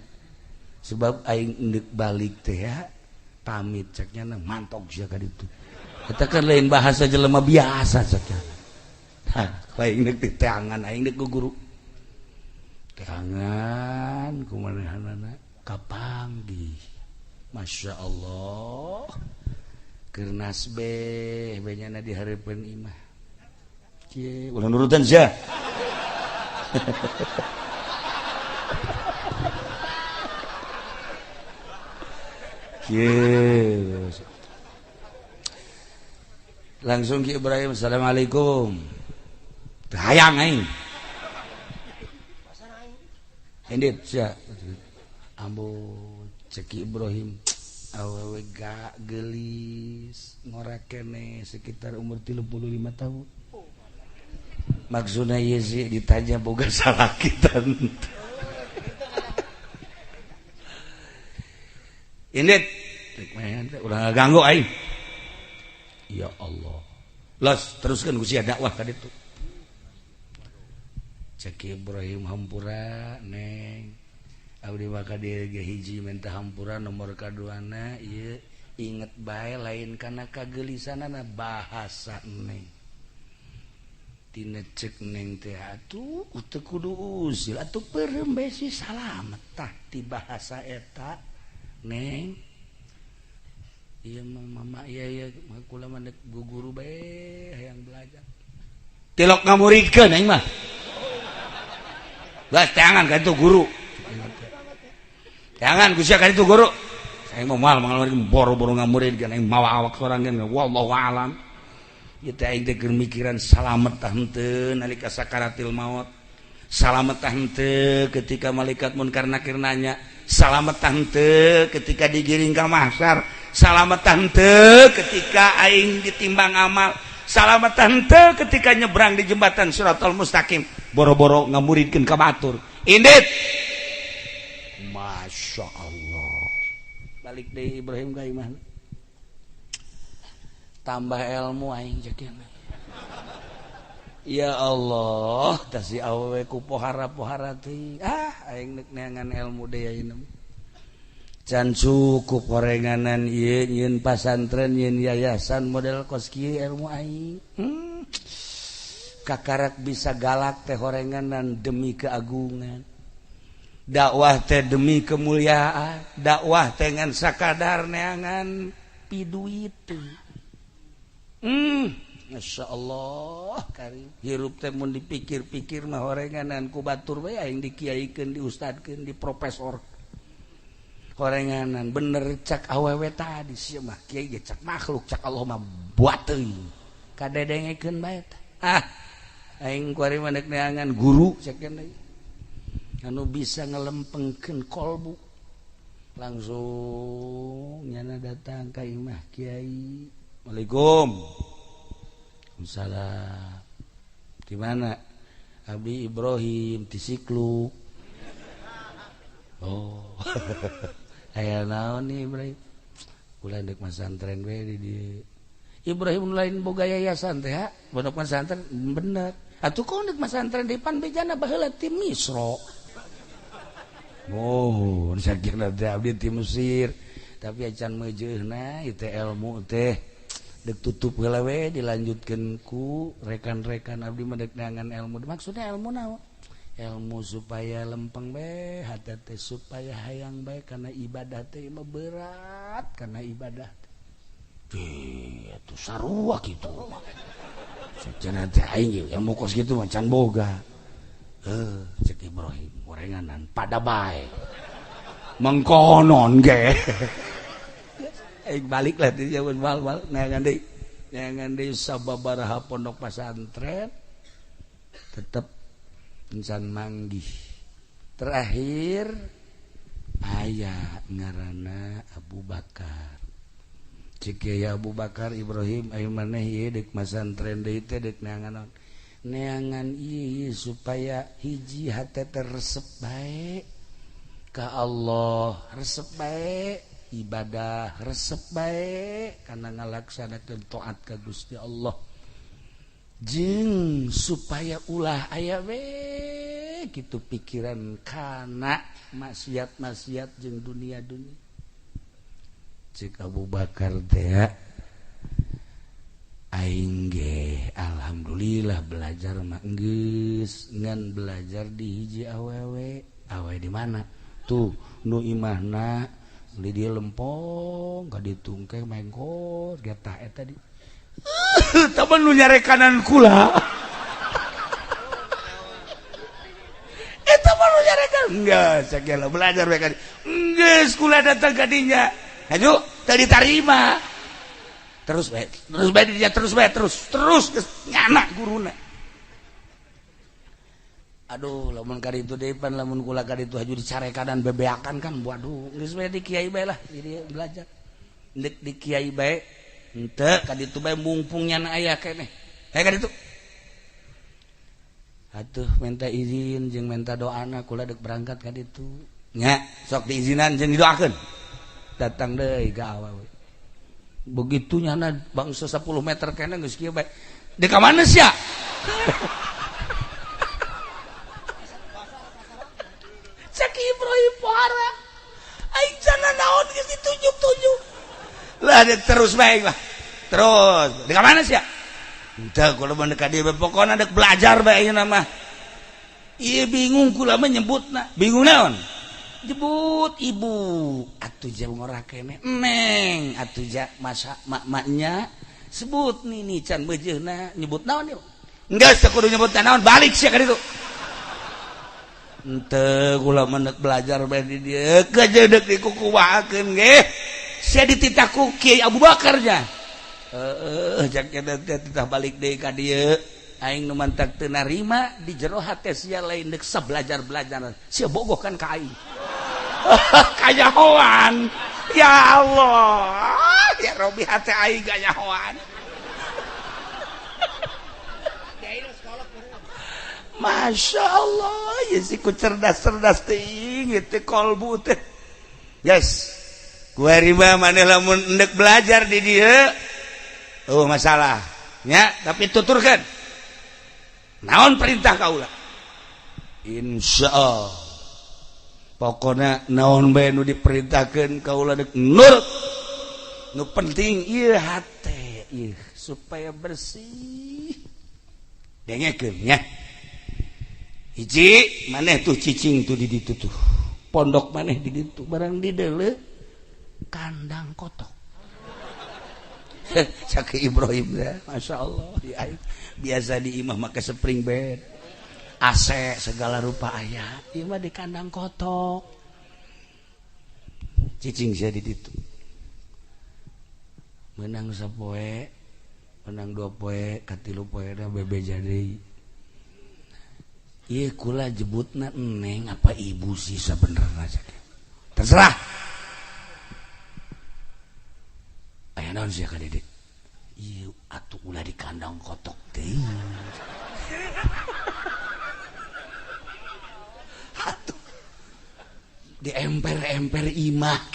Sebab aing deuk balik teh ya pamit cek nyana mantok sia ka ditu. Eta kan lain bahasa jelema biasa cek nyana. Hah, aing deuk diteangan aing deuk guru. Teangan kumanehanana kapanggih. Masya Allah. Keur nasbeh bae nyana di hareupeun imah. Kieu ulah nurutan sia. Kieu. Langsung Ki Ibrahim, assalamualaikum. Hayang aing. Indit sia. Ambo ceki Ibrahim awewe gak gelis ngora kene sekitar umur 35 tahun. Maksudna ieu sih ditanya boga salaki tante. Indit ulah ganggu aing. Ya Allah. Los teruskan ku sia dakwah ka ditu. Cek Ibrahim hampura neng. Abdi maka dia hiji minta hampura nomor kaduana ieu inget bae lain kana kagelisanana bahasa neng. Tina cek neng teh atuh teu kudu usil atuh peureum bae si salamet tah ti bahasa eta neng. Ieu mah mama ieu ieu kula mah deuk guru bae hayang belajar. Tilok ngamuridkeun aing mah. Geus teangan ka itu guru. Jangan ku sia ka itu guru. Aing mah moal mangalorkeun boro-boro ngamuridkeun aing mawa awak sorangan wallahu alam. Ieu teh aing teh keur mikiran salamet tah henteu nalika sakaratil maut. Salamet tah henteu ketika malaikat munkar nakir nanya. Salamet tah henteu ketika digiring ka mahsyar. Salamet tah henteu ketika aing ditimbang amal. Salamet tah henteu ketika nyebrang di jembatan Shiratal Mustaqim. Boro-boro ngamuridkeun ka batur. Indit. Masya Allah. Balik deui Ibrahim ka imahna. Tambah ilmu aing ceuk. Ya Allah, tah si awewe ku pohara-pohara teh. Ah, aing neuk neangan ilmu deui ayeuna. Can cukup horenganan ieu nyieun pasantren nyieun yayasan model kos kieu ilmu aing. Kakarak bisa galak teh horenganan demi keagungan. Dakwah teh demi kemuliaan, dakwah teh ngan sakadar neangan piduit. Masya Allah karim. Hirup teh mun dipikir-pikir mah horenganan ku batur bae aing dikiaikeun, diustadkeun, diprofesor. Horenganan bener cak awewe tadi sia mah kiai ge cak makhluk cak Allah mah buat teuing. Kadedengekeun bae tah. Ah, aing kuari mah deuk neangan guru cek deui. Anu bisa ngelempengkeun kolbu. Langsung nyana datang ka imah kiai. Waalaikum. Waalaikumsalam. Di mana? Abi Ibrahim di Sikluk. Oh. Aya naon nih Ibrahim? Ulah deuk masantren we di dieu. Ibrahim lain boga yayasan teh ha? Pondok pesantren bener. Atuh kok deuk masantren di pan bejana baheula ti Misro. Oh, sakira teh abdi ti Mesir. Tapi acan meujeuna ieu teh ilmu teh dek tutup heula we dilanjutkeun ku rekan-rekan abdi mah deuk neangan ilmu. Maksudnya ilmu naon? Ilmu supaya lempeng bae hate teh supaya hayang bae kana ibadah teh mah berat kana ibadah teh. Atuh sarua kitu. Cenah teh aing ilmu kos kitu mah can boga. Cek Ibrahim gorenganan pada bae. Mengkonon ge. Aing balik lah di jaman wal-wal neangan deui sababaraha pondok pesantren tetep encan manggih. Terakhir aya ngaranna Abu Bakar. Cek ya Abu Bakar Ibrahim ayo maneh ieu deuk masantren deui teh deuk neangan neangan ieu supaya hiji hate teh resep bae ka Allah, resep bae ibadah, resep bae kana ngalaksanakeun taat ka Gusti Allah. Jeung supaya ulah aya we kitu pikiran kana maksiat-maksiat jeung dunia-dunia. Cek Abu Bakar teh aing ge alhamdulillah belajar mah geus ngan belajar di hiji awewe. Awewe di mana? Tuh nu imahna di dieu lempong ka ditungkeng mengkor getah eta di. Taman nu nyarekanan kula. Eta mah nu nyarekan. Geus sagala belajar we ka dieu. Geus kula datang ka dinya. Hayu teu ditarima. Terus bae, terus bae dia terus bae terus, terus nyana guruna. Aduh, lamun ka ditu deui pan lamun kula ka ditu haju dicarekadan bebeakan kan, waduh, geus we di kiai bae lah, jadi belajar. Ndek di kiai bae, henteu ka ditu bae mungpung nyana aya keneh. Hayu ka ditu. Atuh minta izin jeung minta doana kula deuk berangkat ka ditu. Nya, sok diizinan jeung didoakeun. Datang deui ka awewe. Begitu nyana bangsa 10 meter keneh geus kieu bae. Deuk ka mana sia? Cek Ibrahim pohara. Aing jana naon geus ditunjuk-tunjuk. Lah terus bae lah. Terus, deuk ka mana sia? Entah kalau mah deuk ka dieu pokona deuk belajar bae ayeuna mah. Ieu bingung kula mah nyebutna. Bingung naon? Jebut ibu atuh jauh ngora keneh neng atuh ja masa mak-maknya sebut nini can beujeuna nyebut naon ieu? Geus teu kudu nyebut naon balik sia ka ditu. Henteu kula mah deuk belajar bae di dieu kejeudeuh deuk dikukumahakeun ge. Sia dititah ku Kiai Abu Bakar nya. Heeh, jak teh titah balik deui ka dieu. Aing nu mantak teu narima di jero hate sia lain deuk sabelajar-belajar. Sia bogoh kan ka aing. Kanyahoan. Ya Allah, ya Robi hate aing kanyahoan. Masya Allah, ya si ku cerdas-cerdas teuing teh kolbu teh. Yes. Kuari mah maneh lamun endek belajar di dieu. Oh masalah. Nya, tapi tuturkeun. Naon perintah kaula? Insyaallah. Pokona naon bae nu diperintahkeun kaula deuk nurut. Nu penting ieu hate ieu supaya bersih. Dengekeun nya. Hiji maneh tuh cicing tuh di ditu tuh. Pondok maneh di ditu barang di deuleu kandang kotok. Cak Ibrahim ya, Masya Allah di aing biasa di imah make spring bed. AC segala rupa aya, ieu mah di kandang kotok. Cicing sia di ditu. Menang sapoe, menang dua poe, katilu poe da bebeja deui. Ieu kula jebutna neng apa ibu sih sabenerna cek. Terserah. Aya naon sia ka Dede? Ieu atuh ulah di kandang kotok teuing. Atuh di emper-emper imah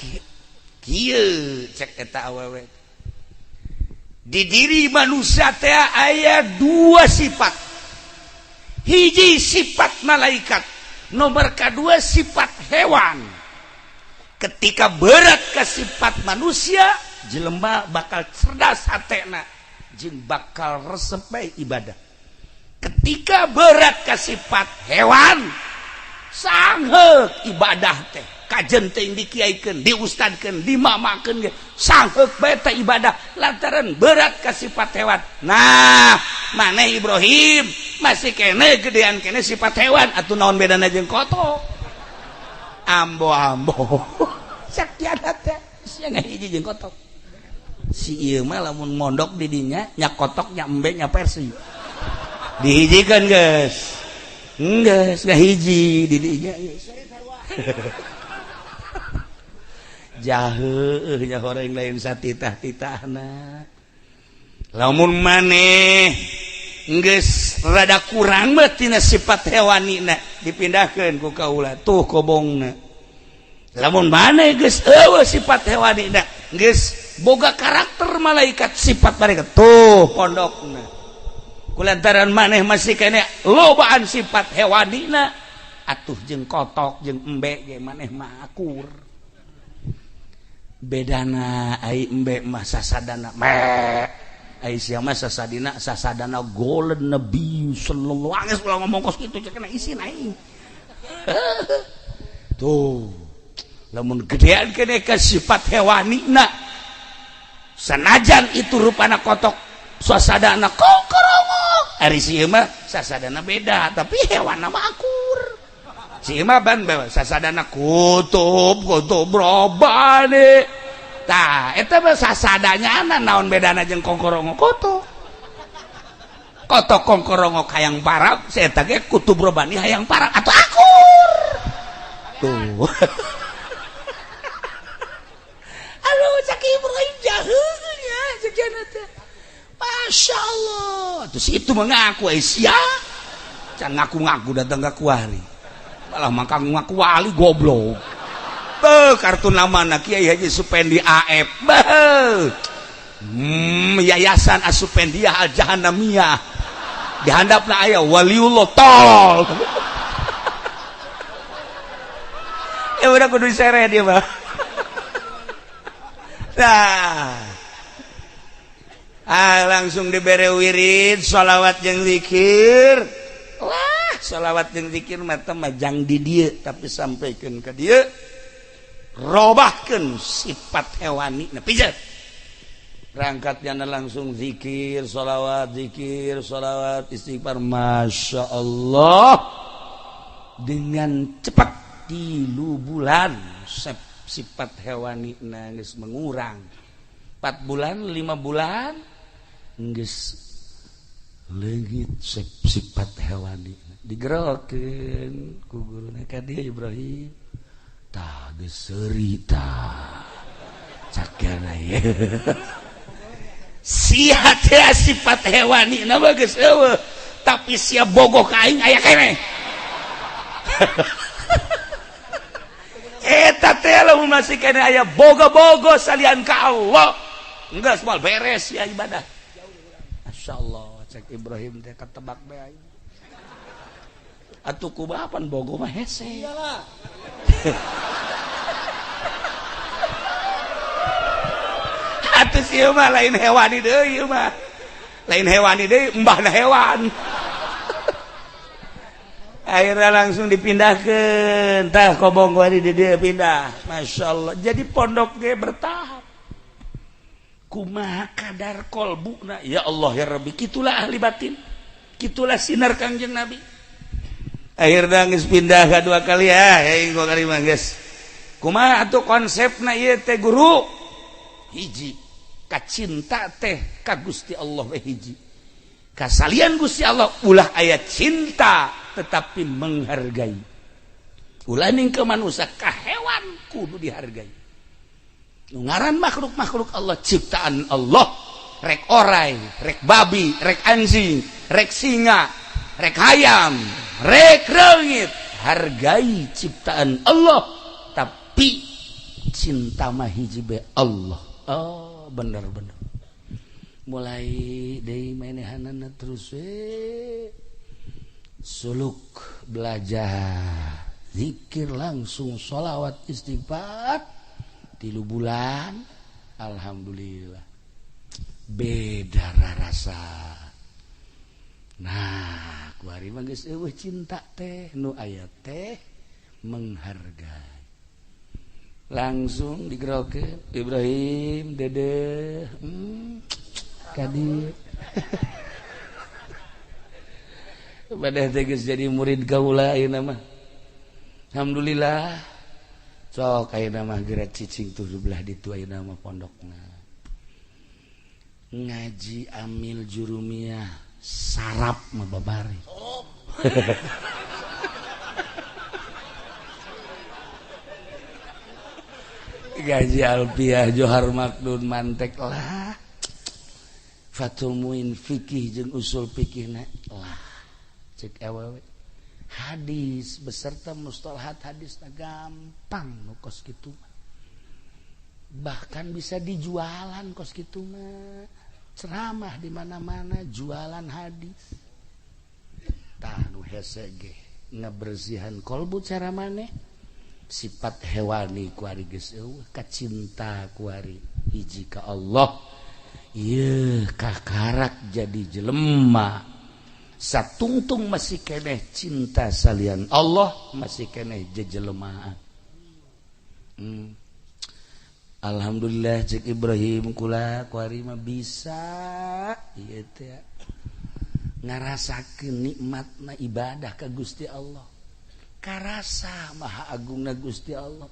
kieu cek eta awewe. Di diri manusia teh aya dua sifat. Hiji sifat malaikat, nomor kedua sifat hewan. Ketika berat ke sifat manusia, jelema bakal cerdas hatena jeung bakal resep bae ibadah. Ketika berat ke sifat hewan, sangheuk ibadah teh kajen teh dikiaikeun, diustadkeun, dimamakeun ge sangheuk bae teh ibadah lantaran berat ke sifat hewan. Nah, maneh Ibrahim masih kene gedean kene sifat hewan atuh naon bedana jeung kotok. Ambo-ambo. Sakiana teh sia ngahiji jeung kotok. Si ieu mah lamun mondok di dinya nya kotok nya embe nya persi. Dihijikeun geus. Geus ngahiji di dinya geus. Jaheuh nya horeng lain satitah-titahna. Lamun maneh geus rada kurang mah tina sifat hewanina dipindahkeun ku kaula tuh kobongna. Lamun maneh geus eueuh sifat hewanina geus boga karakter malaikat sifat mereka tuh pondokna. Kulantaran maneh masih kene lobaan sifat hewanina atuh jeung kotok jeung embe ge maneh mah akur. Bedana ai embe mah sasadana me ai sia mah sasadina sasadana golden nabi sallallahu alaihi wasallam ngomong kos kitu cek kena isin aing. Tuh lamun gedean kene ka sifat hewanina sanajan itu rupana kotok suasadana kokorongok ari si ieu mah sasadana beda tapi hewanna mah akur. Si ieu mah ban sasadana kutub kutub robane tah eta mah sasadanya naon bedana jeung kokorongok kotok. Koto kongkorongok hayang parab, saya ge kutub robani hayang parab atau akur. Tuh. Aduh, cak Ibrahim jahilnya sekian teh. Masya Allah. Terus itu mengaku sia. Can ngaku-ngaku datang ke kuari. Malah mangka ngaku wali goblok. Beuh, kartu nama Kiai Haji Supendi AF. Beuh. Yayasan Asupendiah Al Jahannamiyah. Dihandapna aya waliullah tol. Ya udah kudu diseret dia mah. Nah. Ah, langsung dibere wirid sholawat jeung zikir. Wah, sholawat jeung zikir mah teh mah jang di dieu tapi sampaikeun ka dieu. Robahkeun sifat hewani na pijet. Berangkatnya langsung zikir, sholawat, zikir, sholawat, istighfar. Masya Allah. Dengan cepat 3 bulan sifat hewani geus mengurang. 4 bulan, 5 bulan geus leungit sifat hewani. Digerokeun ku guruna ka dieu Ibrahim. Tah geus seuri tah. Cakana ye. Sia teh sifat hewani na mah geus eueuh, tapi sia bogoh ka aing aya keneh. Eta teh lamun masih keneh aya bogo-bogo salian ka Allah. Geus moal beres ya ibadah. Masyaallah, cek Ibrahim teh ketebak bae aing. Atuh kumaha pan bogo mah hese. Iyalah. Atuh ieu mah lain hewani deui ieu mah. Lain hewani deui, embahna hewan. Akhirnya langsung dipindahkeun. Tah kobong wari di dieu pindah. Masyaallah. Jadi pondok ge bertahap. Kumaha kadar kolbuna? Ya Allah ya Rabbi, kitulah ahli batin. Kitulah sinar Kangjeng Nabi. Akhirnya geus pindah ka 2 kali ya, aing kali mah geus. Kumaha atuh konsepna ieu teh guru? Hiji kacinta teh ka Gusti Allah we hiji. Kasalian Gusti Allah ulah aya cinta tetapi menghargai. Ulah ning ke manusia ka hewan kudu dihargai. Nu ngaran makhluk-makhluk Allah ciptaan Allah, rek orai, rek babi, rek anjing, rek singa, rek hayam, rek reungit, hargai ciptaan Allah tapi cinta mah hiji be Allah. Oh, bener-bener. Mulai deui manehanana terus suluk belajar zikir langsung sholawat istighfar 3 bulan alhamdulillah beda rasa. Nah, kuari mah geus eueuh cinta teh nu aya teh menghargai. Langsung digerokeun Ibrahim dede kadi pada teh geus jadi murid kaula ayeuna mah. Alhamdulillah. Sok ayeuna mah geura cicing tuh belah ditu ayeuna mah pondokna. Ngaji amil jurumiyah sarap mah babari. Gaji alfiah Johar Makdun mantek lah. Fathul Muin fikih jeung usul fikihna lah. Cek awewe hadis beserta mustalahat hadis gampang nu kos kitu mah. Bahkan bisa dijualan kos kitu mah. Ceramah di mana-mana jualan hadis. Tah nu hese ge ngabersihan kolbu cara maneh. Sifat hewani kuari geus eueuh, kacinta kuari hiji ka Allah. Yeuh kakarak jadi jelema. Satungtung masih keneh cinta salian Allah, masih keneh jejelemaan. Alhamdulillah cek Ibrahim kula kuari mah bisa ieu teh ngarasakeun nikmatna ibadah ka Gusti Allah. Karasa maha agungna Gusti Allah.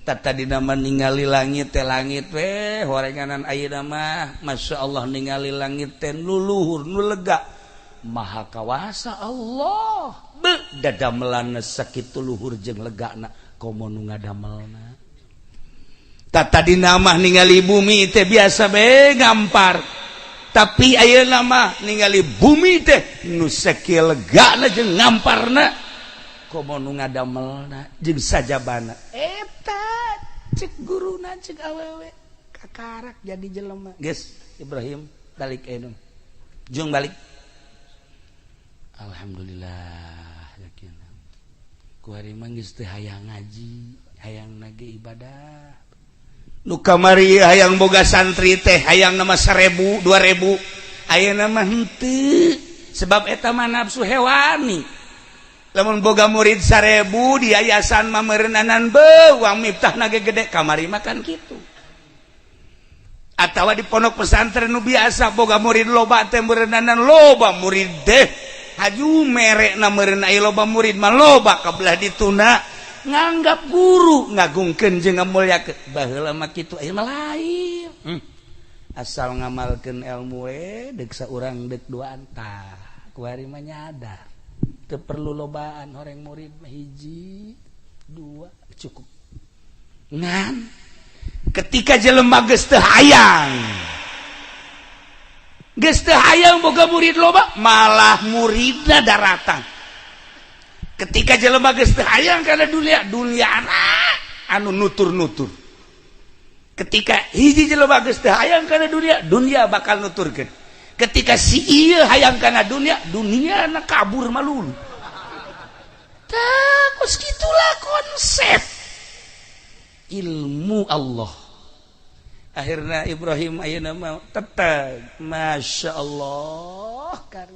Tadi nama ningali langit teh langit weh horenganan ayeuna mah Masya Allah ningali langit teh nu luhur nu lega. Maha kawasa Allah. Be dadamelanna sakitu luhur jeung legana komo nu ngadamelna. Tadi nama ningali bumi teh biasa be gampar, tapi ayeuna mah ningali bumi teh nu sakieu legana jeung ngamparna komo nu ngadamelna jeung sajabana. Eta cek guruna, cek awewe kakarak jadi jelema. Geus Ibrahim balik ayeuna, jeung balik. Alhamdulillah, yakin ku hari mah geus teu hayang ngaji, hayang nage ibadah. Nu kamari hayang boga santri teh hayang nama 1000 2000, ayeuna mah henteu, sebab eta mah nafsu hewani. Lamun boga murid 1000 di yayasan mah meureunnanan beuang miftah nage gede, kamari mah kan kitu. Atawa di pondok pesantren nu biasa boga murid loba teh meureunnanan loba murid teh haju merekna meureun aya loba murid mah loba kabelah dituna nganggap guru ngagungkeun jeung ngamulyakeun. Baheula mah kitu, aya mah lain. Asal ngamalkeun ilmu we deuk saurang deuk duaan, tah kuari mah nyadar teu perlu lobaan horeng murid mah, hiji dua cukup. Ngan ketika jelema geus teu hayang, geus teu hayang boga murid loba, malah muridna daratang. Ketika jelema geus teu hayang kana dunia, dunia anu nutur-nutur. Ketika hiji jelema geus teu hayang kana dunia, dunia bakal nuturkeun. Ketika si ieu hayang kana dunia, dunia na kabur malulu. Tah kos gitulah konsep ilmu Allah. Akhirnya Ibrahim ayeuna mah tetep Masya Allah kan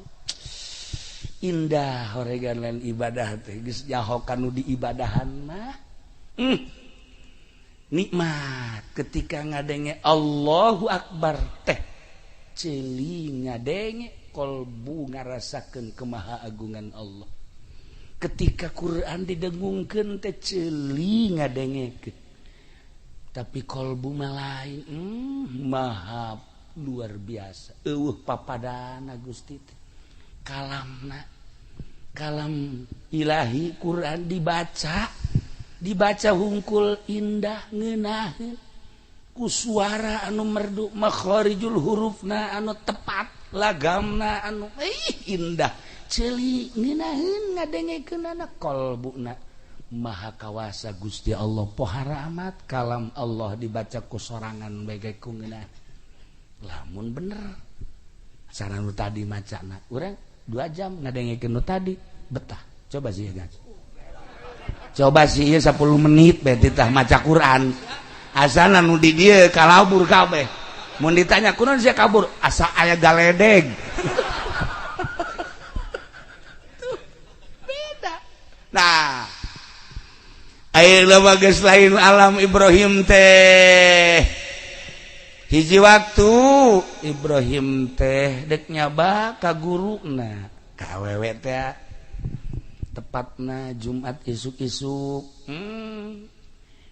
indah horegan lain ibadah teh geus nyaho kanu di ibadahan mah nikmat. Ketika ngadenge Allahu Akbar teh ceuli ngadenge kolbu ngarasakeun kemahaagungan Allah. Ketika Quran didengungkeun teh ceuli ngadengekeun, tapi kolbu mah lain, maha luar biasa, eueuh papadana Gusti teh. Kalamna kalam ilahi, Quran dibaca dibaca hungkul indah ngeunaheun ku suara anu merdu, makharijul hurufna anu tepat, lagamna anu indah, ceuli ngeunaheun ngadengekeunana kolbuna. Maha kawasa Gusti Allah, pohara amat kalam Allah dibaca ku sorangan bae ku ngeunah. Lamun bener cara nu tadi macana urang 2 jam ngadengekeun nu tadi betah. Coba sih guys, coba sih ieu 10 menit bae titah maca Quran, asana nu di dieu kalabur kabeh. Mun ditanya kunaon sia kabur, asa aya galedeg. Tuh beda. Nah ayeuna mah geus lain alam Ibrahim teh. Hiji waktu Ibrahim teh dek nyaba ka guruna ka awewe teh, tepatna Jumat isuk-isuk.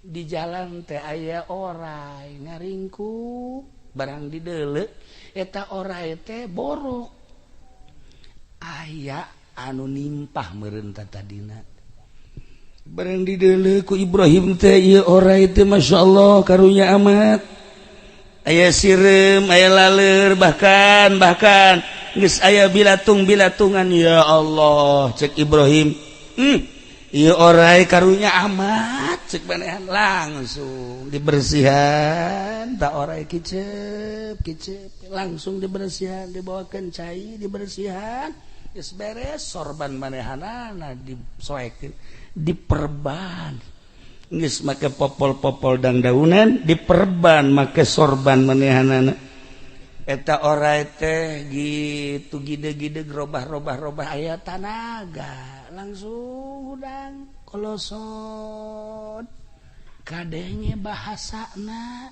Di jalan teh aya orai ngaringkuk, barang dideuleu eta orai teh borok, aya anu nimpah meureun tadina. Barang dideuleu ku Ibrahim teh ieu orai teh masyaallah karunya amat, aya sireum, aya laleur, bahkan bahkan geus aya bilatung bilatungan. Ya Allah, cek Ibrahim, ieu orai karunya amat cek manehan. Langsung dibersihan tak orai, kicep kicep langsung dibersihan, dibawakeun cai dibersihan, geus beres sorban manehanana disoekeun, diperban, geus make popol-popol dangdaunan, diperban make sorban manehanana. Eta orai teh gitu gide-gide robah-robah-robah aya tanaga, langsung hudang kolosot kadenge bahasana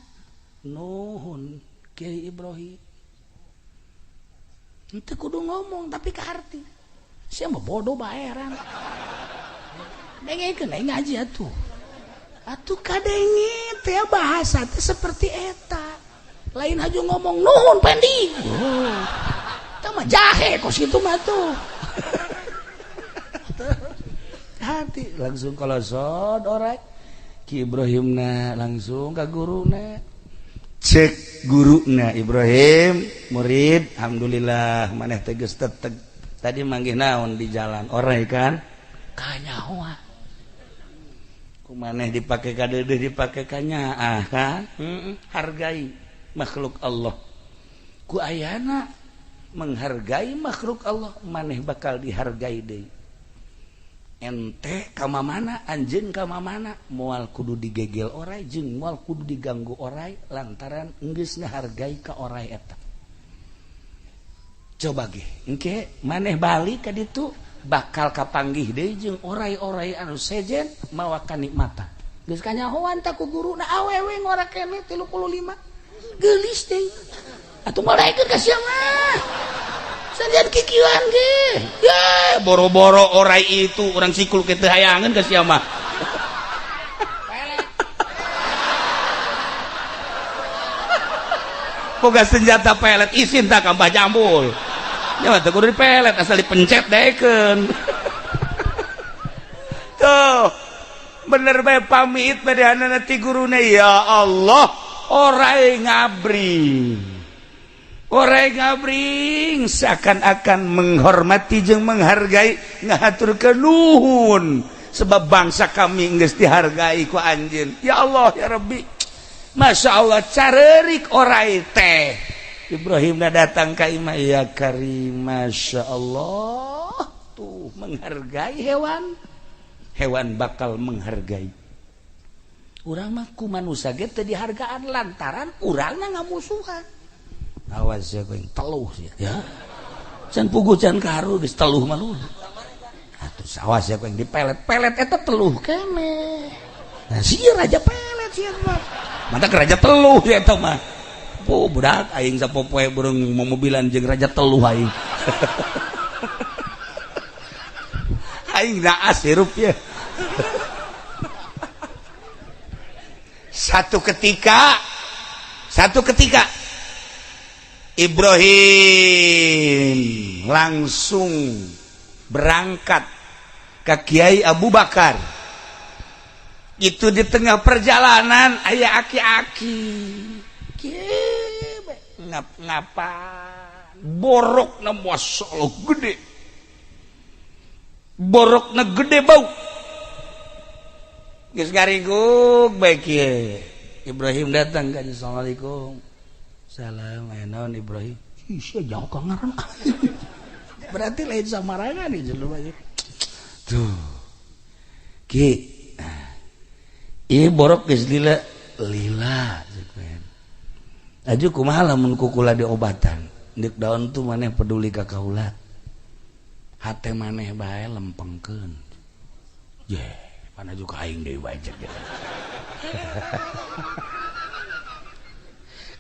nuhun Kiai Ibrahim. Henteu kudu ngomong tapi kaharti sia mah bodoh baeran dengekeun aing ngaji atuh atuh kadenge teh bahasa teh seperti eta lain haju ngomong nuhun pendi. Oh. Eta mah jahe kos kitu mah tuh. Hati langsung kolosod orai. Ki Ibrahimna langsung ka guruna. Cek guruna Ibrahim, murid, alhamdulillah maneh teh geus teteg. Tadi manggih naon di jalan orai kan? Kanyahoan. Ku maneh dipake ka deudeuh dipake ka nyaah kan? Hargai makhluk Allah. Ku ayana menghargai makhluk Allah, maneh bakal dihargai deui. Ente ka mana anjeun ka mana moal kudu digegel orai jeung moal kudu diganggu orai lantaran geus ngahargai ka orai eta. Coba ge engke maneh balik ka ditu bakal kapanggih deui jeung orai-orai anu sejen mawa kanikmatan. Geus kanyahoan ta ku guruna awewe ngora keneh 35 geulis deui. Atuh malaikeun ka sia mah. Sanjan kikieuan ge. Ya, boro-boro orai itu urang sikul ke teu hayangeun ka sia mah. Boga senjata pelet isin tak ka Mbah Jambul. Nya mah teu kudu dipelet asal dipencet daekeun. Tuh, bener bae pamit badeanana ti guruna ya Allah, orai ngabring. Orai ngabring seakan-akan menghormati jeung menghargai ngahaturkeun nuhun sebab bangsa kami geus dihargai ku anjeun. Ya Allah ya Rabbi. Masya Allah carerik orai teh. Ibrahim datang ka imah ya Karim, Masya Allah tuh menghargai hewan. Hewan bakal menghargai. Urang mah ku manusia ge teu dihargaan lantaran urangna ngamusuhan. Awas ya kowe teluh sia ya. Can puguh can karu geus teluh mah lu. Atuh awas ya kowe dipelet-pelet eta teluh keneh. Nah sia raja pelet sia mah. Mata raja teluh ya eta mah. Po budak aing sapopoe burung momobilan jeung raja teluh aing. Aing naas hirup ya. Satu ketika Ibrahim langsung berangkat ke Kiai Abu Bakar. Itu di tengah perjalanan aya aki-aki ngap-ngapan borokna masyaallah gede, borokna gede bau geus ngaringguk bae kieu. Ibrahim datang kan, assalamualaikum. Salam aya naon Ibrahim? Ih sia jauh ka ngaran. Berarti lain samarangan ieu jelema. Tuh. Ki. Ieu borok geus lila lila ceuk. Aju kumaha lamun ku kula diobatan? Deuk daun tuh maneh peduli ka kaula. Hate maneh bae lempengkeun. Ye, pan aju ka aing deui bae ceuk.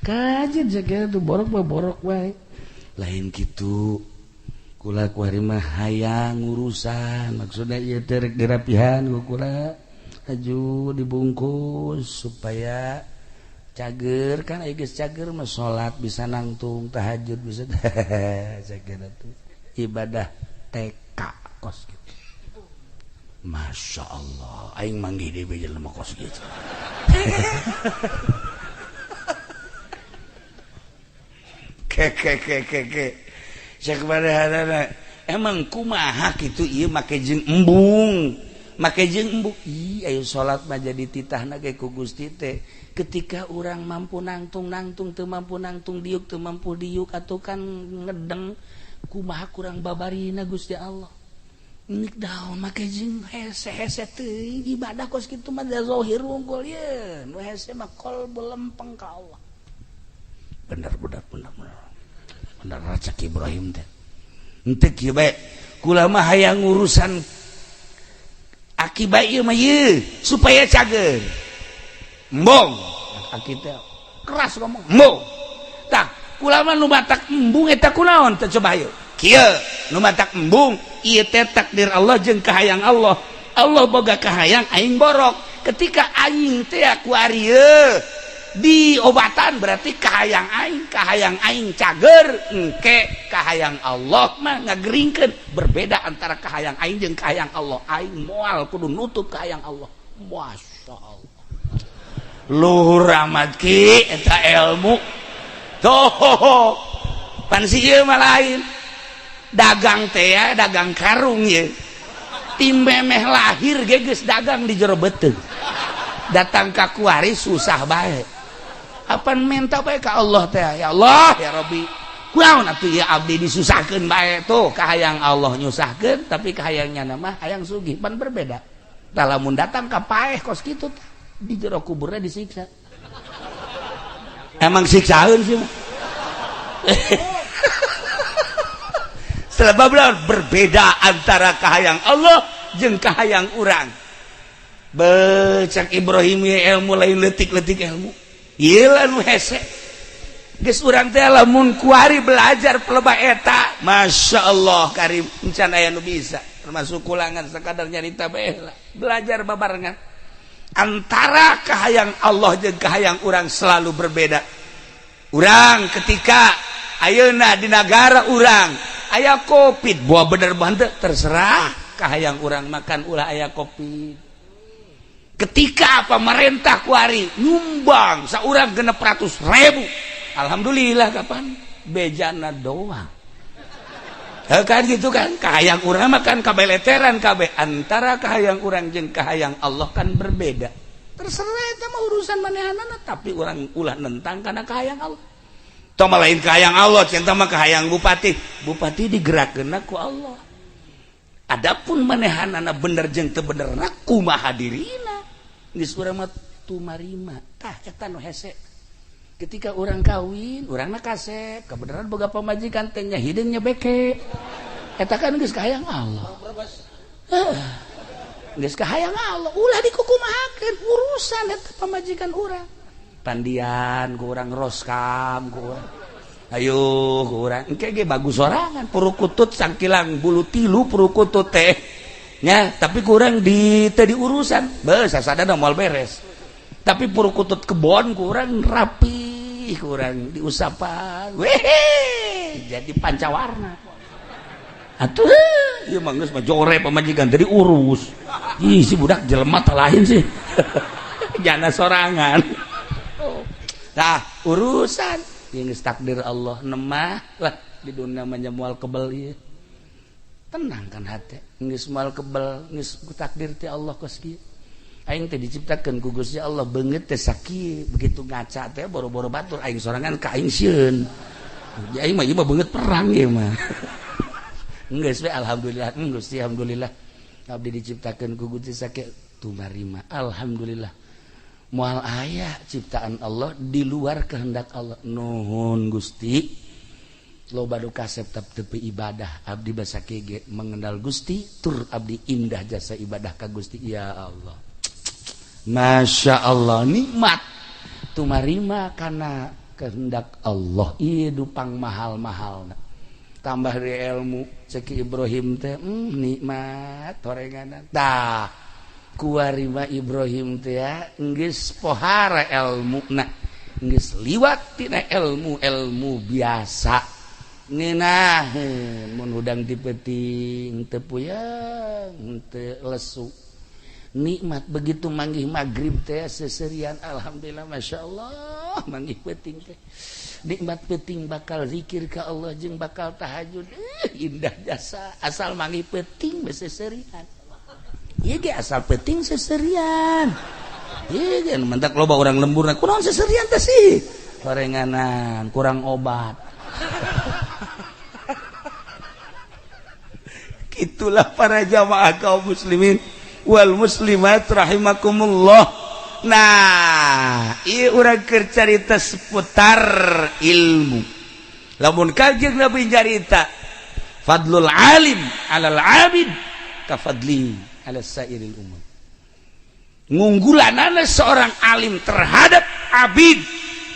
Kajian segala tuh borok mah borok bae. Lain kitu. Kula kuari mah hayang urusan, maksudna ieu teh rek dirapihan ku kula. Aju dibungkus supaya cager kan aya geus cager mah salat bisa nangtung, tahajud bisa cager atuh. Ibadah TK kos kitu. Masya Allah, aing manggih deui jelema kos kitu. Keke cek badahana emang kumaha kitu ieu make jeung embung ih ayo salat mah jadi titahna ge ku Gusti teh ketika urang mampu nangtung teu mampu nangtung diuk teu mampu diuk atuh kan ngedeng kumaha kurang babarina Gusti Allah nik daun make jeung hese-hese teuing ibadah kos kitu mah da zahir wungkul ye nu hese mah qalbu lempeng ka Allah. Bener bener bener bener bener cek Ibrahim teh henteu kieu bae kula mah hayang urusan akibat ieu mah ieu supaya cager embung aki teh keras ngomong embung tah kula mah nu matak embung eta kunaon teh coba hayu kieu nu matak embung ieu teh takdir Allah jeung kahayang Allah. Allah boga kahayang aing borok ketika aing teh ku ari Diobatan berarti kahayang aing, kahayang aing cager, engke kahayang Allah mah ngageringkeun. Berbeda antara kahayang aing jeung kahayang Allah. Aing moal kudu nutup kahayang Allah. Masya Allah, luhur amat ki eta ilmu. Tuh pan si ieu mah lain dagang teh ya, dagang karung ye. Ti memeh lahir ge geus dagang di jero beuteung. Datang ka kuari susah bae. Apan minta bae ka Allah teh, ya Allah ya Rabbi, kunaon atuh ieu abdi disusahkeun bae. Tuh kahayang Allah nyusahkeun, tapi kahayangnya mah hayang sugih, pan berbeda. Tah lamun datang ka paeh kos kitu tah, di jero kuburnya disiksa. Emang siksaeun sih mah. Sebab berbeda antara kahayang Allah jeung kahayang urang. Becak Ibrahim ya, ilmu lain letik-letik ilmu. Ieu lah nu hese. Geus urang teh lamun kuari belajar pelebah eta, Masya Allah karim encan aya nu bisa. Termasuk kulangan sekadar nyarita bae lah. Belajar babarengan. Antara kahayang Allah jeung kahayang urang selalu berbeda. Urang ketika ayeuna di negara urang aya Covid, buah bener bante terserah kahayang urang makan ulah aya Covid. Ketika pemerintah kuari nyumbang saurang 600.000, alhamdulillah, kapan bejana doang. Heh, kan gitu kan kahayang urang makan kabeleteran kabeh. Antara kahayang urang jeung kahayang Allah kan berbeda. Terserah eta mah urusan manehanana, tapi urang ulah nentang karena kahayang Allah. Tong mah lain kahayang Allah, cinta mah kahayang bupati. Bupati digerakkeun ku Allah. Adapun manehanana bener jeung teu benerna kumaha dirina, geus urang mah tumarima. Tah eta nu hese. Ketika orang kawin, urangna kasep, kebenaran boga pamajikan teh nya hideung nya beke. Eta kan geus kahayang Allah. Heuh. Geus kahayang Allah, ulah dikukumahakeun urusan eta pamajikan urang. Pandian ku urang, roskam ku urang. Ayo ku urang, engke ge bagus sorangan purukutut sangkilang bulu tilu purukutut teh. Nya, tapi kurang di teu diurusan. Beuh sasadana moal beres. Tapi purukutut kebon kurang rapi, kurang diusapan. Wehe, jadi pancawarna. Atuh, ieu mah geus mah jore pamajikan teu diurus. Ih, si budak jelema tah lain sih. Jana sorangan. Tah, urusan yang geus takdir Allah nemah lah di dunia mah moal kebel ieu. Tenang kan hati, geus moal kebel, geus takdir ti Allah kos kieu. Aing teh diciptakeun ku Gusti Allah beungeut teh sakieu, begitu ngaca teh boro-boro batur aing sorangan ka aing sieun. Ya aing mah ieu mah beungeut perang ieu mah. Geus we alhamdulillah, Gusti alhamdulillah. Abdi diciptakeun ku Gusti sakieu tumarima. Alhamdulillah. Moal aya ciptaan Allah di luar kehendak Allah. Nuhun Gusti. Loba nu kasep tepi ibadah abdi basa kege mengenal Gusti tur abdi indah jasa ibadah ka Gusti. Ya Allah, Masya Allah, nikmat tumarima karena kehendak Allah. Ieu dupang mahal-mahal tambah dari ilmu ceki Ibrahim teh, nikmat horenganan. Tah kuarima Ibrahim teh ya geus pohara ilmu na, geus liwat tina ilmu ilmu biasa. Ngeunaheun mun hudang ti peuting teu puyeng teu lesu, nikmat. Begitu manggih maghrib teh seserian, alhamdulillah, Masya Allah, manggih peuting teh nikmat. Peuting bakal zikir ka Allah jeung bakal tahajud. Indah jasa asal manggih peuting seserian. Ieu ge asal peuting seserian. Ieu ge mentak loba orang lemburna kunaon seserian teh sih, horenganan kurang obat. Itulah para jamaah kaum muslimin wal muslimat rahimakumullah. Nah, ieu urang keur carita seputar ilmu. Lamun Kanjeng Nabi carita fadlul alim alal abid ka fadli ala sairil umam, ngunggulanana seorang alim terhadap abid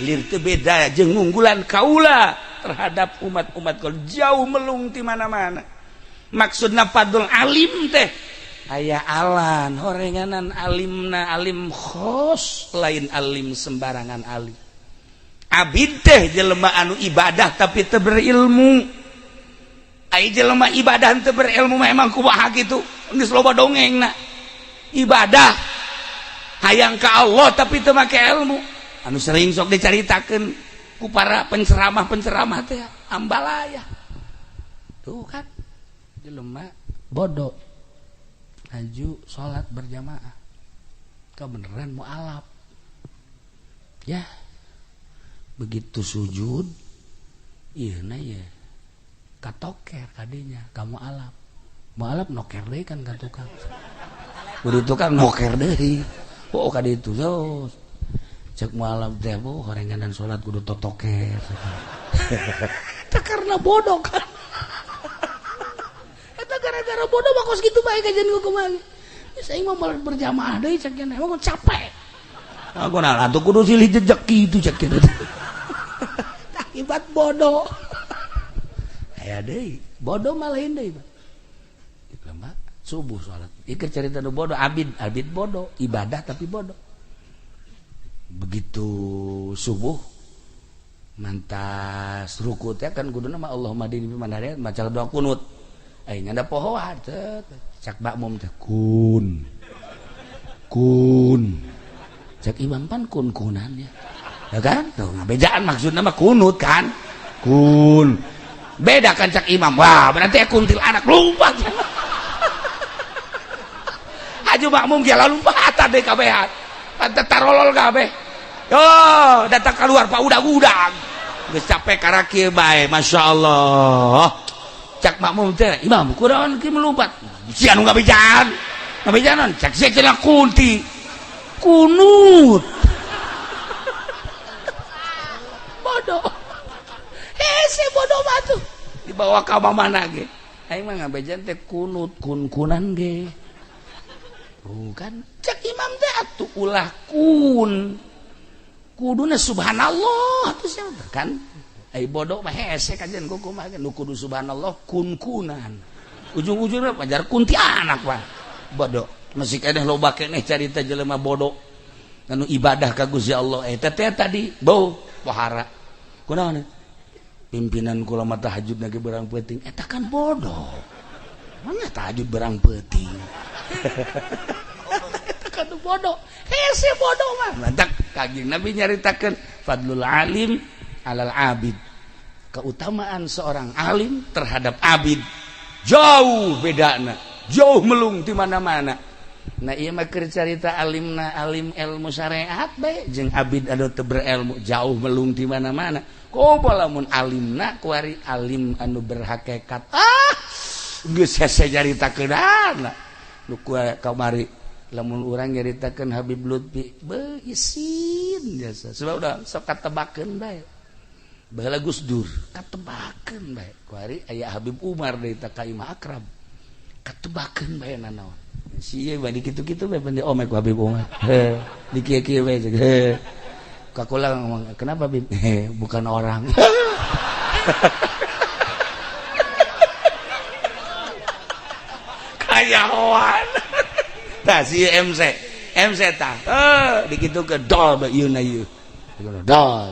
lir teu beda jeung ngunggulan kaula terhadap umat-umat. Kalau jauh melung di mana-mana. Maksudna fadlul alim teh Aya alan horenganan alimna alim khos lain alim sembarangan alim. Abid teh jelema anu ibadah tapi teu berilmu. Ai jelema ibadah teu berilmu mah emang kumaha kitu? Geus loba dongengna. Ibadah hayang ka Allah tapi teu make ilmu. Anu sering sok dicaritakeun ku para penceramah-penceramah teh ambalaya. Tuh kan jelema bodoh laju salat berjamaah kebeneran mualaf ya begitu sujud iya na ya katoker kadinya kamu alap mualaf noker deui kan ka tukang kudu tukang noker deui oh kadi itu so cek mualaf teh bu horenganan salat kudu totoker teh karena bodoh kan eta gara-gara bodoh mah kos kitu bae kajian kumaha geus aing mah moal berjamaah deui cek nya emang capek aku nah atuh kudu silih jejek kitu cek kitu akibat bodoh aya deui bodoh mah lain deui mah subuh salat ieu carita nu bodoh abid abid bodoh ibadah tapi bodoh begitu subuh mantas ruku teh kan kuduna mah Allahumma dini biman hadait maca doa kunut aing ada pohoan cak makmum teh kun kun cak imam pan kun kunan ya ya kan tuh ngabejaan maksudna mah kunut kan kun beda kan cak imam wah berarti kuntil anak lompat haju makmum ge lompat deui kabehan pantat tarolol kabeh yo datang keluar pak udag-udag geus capek karaki bae masyaallah cak makmum teh imam kunaon ki melompat sia nu ngabejaan ngabejaan cak sia cenah kunti kunut bodoh hese bodoh mah tuh dibawa ka mana ge aing mah ngabejan teh kunut kun-kunan ge bukan cak imam teh atuh ulah kun kuduna subhanallah tuh sia kan ai bodoh mah hese kajian kumaha nu kudu subhanallah kun-kunan ujung-ujungna pajar kunti anak mah bodoh masih keneh loba keneh carita jelema bodoh anu ibadah ka Gusti Allah eta teh tadi bau pohara kunaon pimpinan kula mah tahajud lagi berang peuting eta kan bodoh mana tahajud berang peuting eta kan bodoh hese bodoh mah lantak kanjeng Nabi nyaritakeun fadlul alim alal abid keutamaan seorang alim terhadap abid jauh bedana jauh melung di mana-mana. Nah ieu mah keur carita alimna alim ilmu syariat bae jeung abid anu teu berilmu jauh melung di mana-mana. Komo lamun alimna kuari alim anu berhakikat ah geus hese nyaritakeunana nu kamari lamun urang nyaritakeun Habib Lutfi beuh isin jasa sebab udah sok katebakeun bae baheula Gus Dur katebakeun bae kuari aya Habib Umar deui teh ka imah akrab katebakeun bae nanaon si ieu bae kitu-kitu bae bende omek ku Habib Umar heh di kieu-kieu bae heh kakula ngomong kenapa Bib bukan orang kayahoan tah si MC MC tah dikitu ke dol bae ieu na ieu dol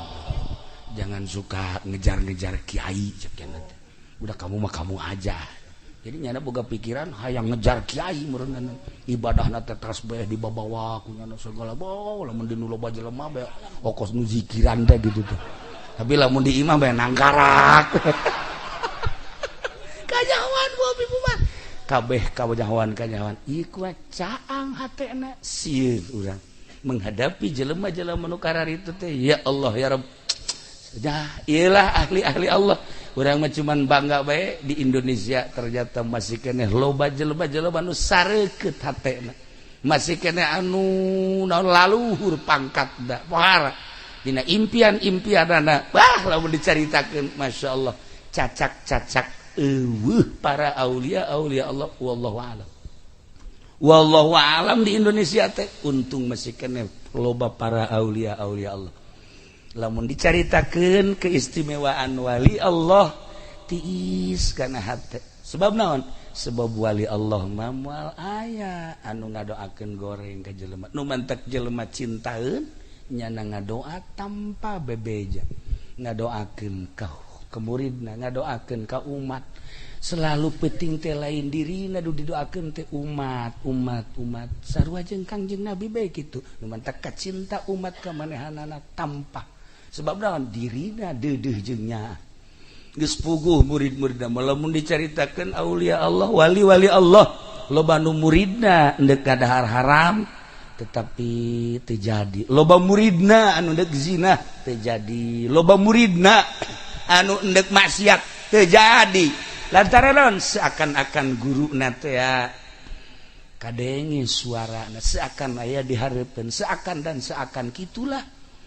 jangan suka ngejar-ngejar kiai cek udah kamu mah kamu aja jadi nyana boga pikiran hayang ngejar kiai meureun ibadahna teh tasbih dibabawa ku nyana segala bawa lamun di nu loba jelema bae okos nu zikiran teh gitu tuh tapi lamun di imah bae nangkarak kanyahoan bu ibu mah kabeh kawajahoan kanyahoan ieu kuat caang hatena sieun urang menghadapi jelema-jelema nu kararitu teh ya Allah ya Rabb dah iyalah ahli-ahli Allah urang mah cuman bangga bae di Indonesia ternyata masih keneh loba jelema-jelema nu sareukeut hatena masih keneh anu naon laluhur pangkatna pohara dina impian-impianana bah lamun dicaritakeun masyaallah cacak-cacak eueuh para aulia aulia Allah wallahu alam wallahu alam di Indonesia teh untung masih keneh loba para aulia aulia Allah lamun dicaritakeun keistimewaan wali Allah tiis kana hate sebab naon Sebab wali Allah mah moal aya anu ngadoakeun goreng ka jelema. Nu mantek jelema cintaeun nyana ngadoa tanpa bebeja. Ngadoakeun ka muridna, ngadoakeun ka umat. Selalu penting teh lain dirina nu didoakeun teh umat, umat, umat. Sarua jeung Kangjeng Nabi bae kitu. Nu mantak kacinta umat ka manehanana tanpa sebab naon dirina deudeuh jeung nya. Geus puguh murid-muridna lamun dicaritakeun aulia Allah, wali-wali Allah, loba nu muridna endek kadahar haram tetapi teu jadi. Loba muridna anu endek zina teu jadi. Loba muridna anu endek maksiat teu jadi. Lantaran naon seakan-akan guruna teh kadenge suarana, seakan aya di hareupeun, seakan dan seakan kitulah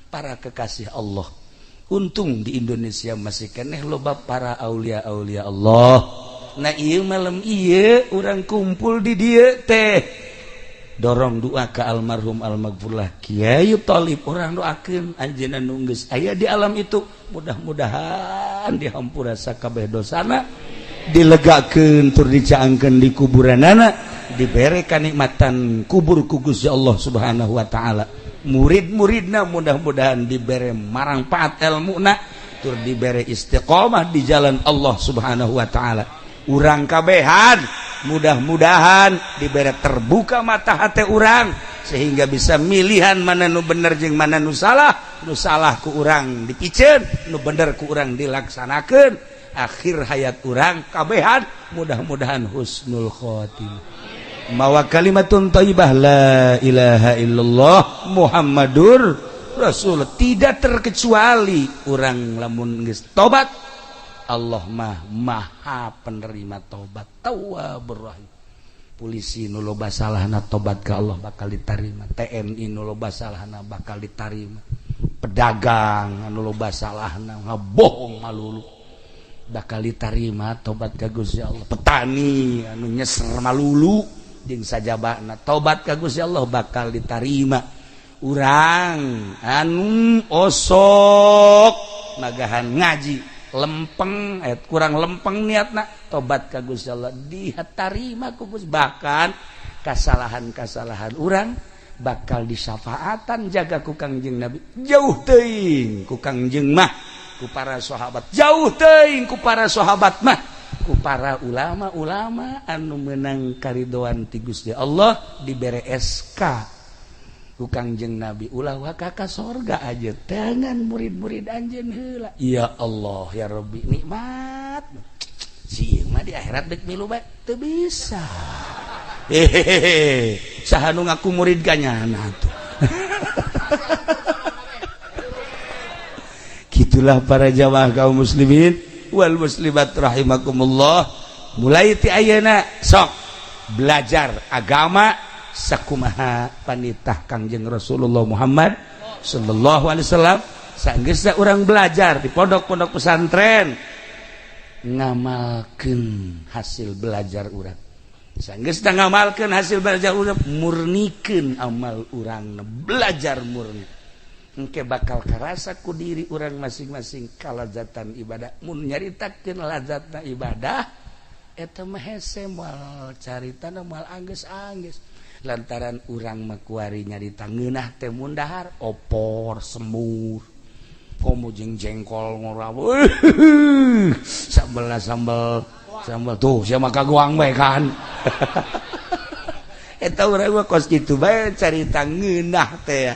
para kekasih Allah. Untung di Indonesia masih keneh loba para aulia-aulia Allah. Nah ieu malam ieu urang kumpul di dieu teh dorong doa ke almarhum almaghfurlah Kiai Thalib, urang doakeun anjeunna nu geus aya di alam itu, mudah-mudahan dihampura sakabeh dosana, dilegakeun tur dicaangkeun di kuburanana, dibere kanikmatan kubur ku Gusti Allah Subhanahu wa taala. Murid-muridna mudah-mudahan dibere marangpaat ilmuna tur dibere istiqomah di jalan Allah Subhanahu wa taala. Urang kabehan mudah-mudahan dibere terbuka mata hati urang sehingga bisa milihan mana nu bener jeung mana nu salah. Nu salah ku urang dipiceun, nu bener ku urang dilaksanakeun. Akhir hayat urang kabehan mudah-mudahan husnul khotimah, mawa kalimatun thayyibah, la ilaha illallah Muhammadur Rasul. Tidak terkecuali urang lamun geus tobat, Allah mah maha penerima tobat, tawwabur rahim. Polisi nu loba salahna tobat ke Allah bakal diterima, TNI nu loba salahna bakal diterima, pedagang anu loba salahna ngabohong malulu bakal diterima tobat ka Gusti Allah, petani anu nyeser malulu jeung sajabana tobat ka Gusti Allah bakal diterima, urang anu osok nagahan ngaji lempeng kurang lempeng niatna tobat ka Gusti Allah ditarima ku Gusti. Bahkan kasalahan-kasalahan urang bakal disafaatan jaga ku Kangjeng Nabi, jauh teuing ku Kangjeng mah, ku para sahabat, jauh teuing ku para sahabat mah, ku para ulama-ulama anu menang karidoan ti Gusti Allah, dibere SK ku Kangjeng Nabi ulah waka ka sorga aja tangan murid-murid anjeun heula. Ya Allah ya Rabbi, nikmat si ieu mah di akhirat dek milu bae teu bisa. Hehehe, saha nu ngaku murid ka nyana tuh. Gitulah para jamaah kaum muslimin wal muslimat rahimakumullah. Mulai ti ayeuna sok belajar agama sakumaha panitah Kangjeng Rasulullah Muhammad sallallahu alaihi wasallam. Sanggeusna urang belajar di pondok-pondok pesantren, ngamalkeun hasil belajar urang. Sanggeusna ngamalkeun hasil belajar urang, murnikeun amal urang, belajar murni, engke bakal karasa ku diri urang masing-masing kalazatan ibadah. Mun nyaritakeun lazatna ibadah eta mah hese, moal caritana moal anggeus-anggeus, lantaran urang mah kuari nyarita ngeunah teh mun dahar opor semur komo jeung jengkol ngoraw sambel sambel sambel tuh sia mah kaguang bae kan. Eta urang mah kos kitu bae carita ngeunah teh.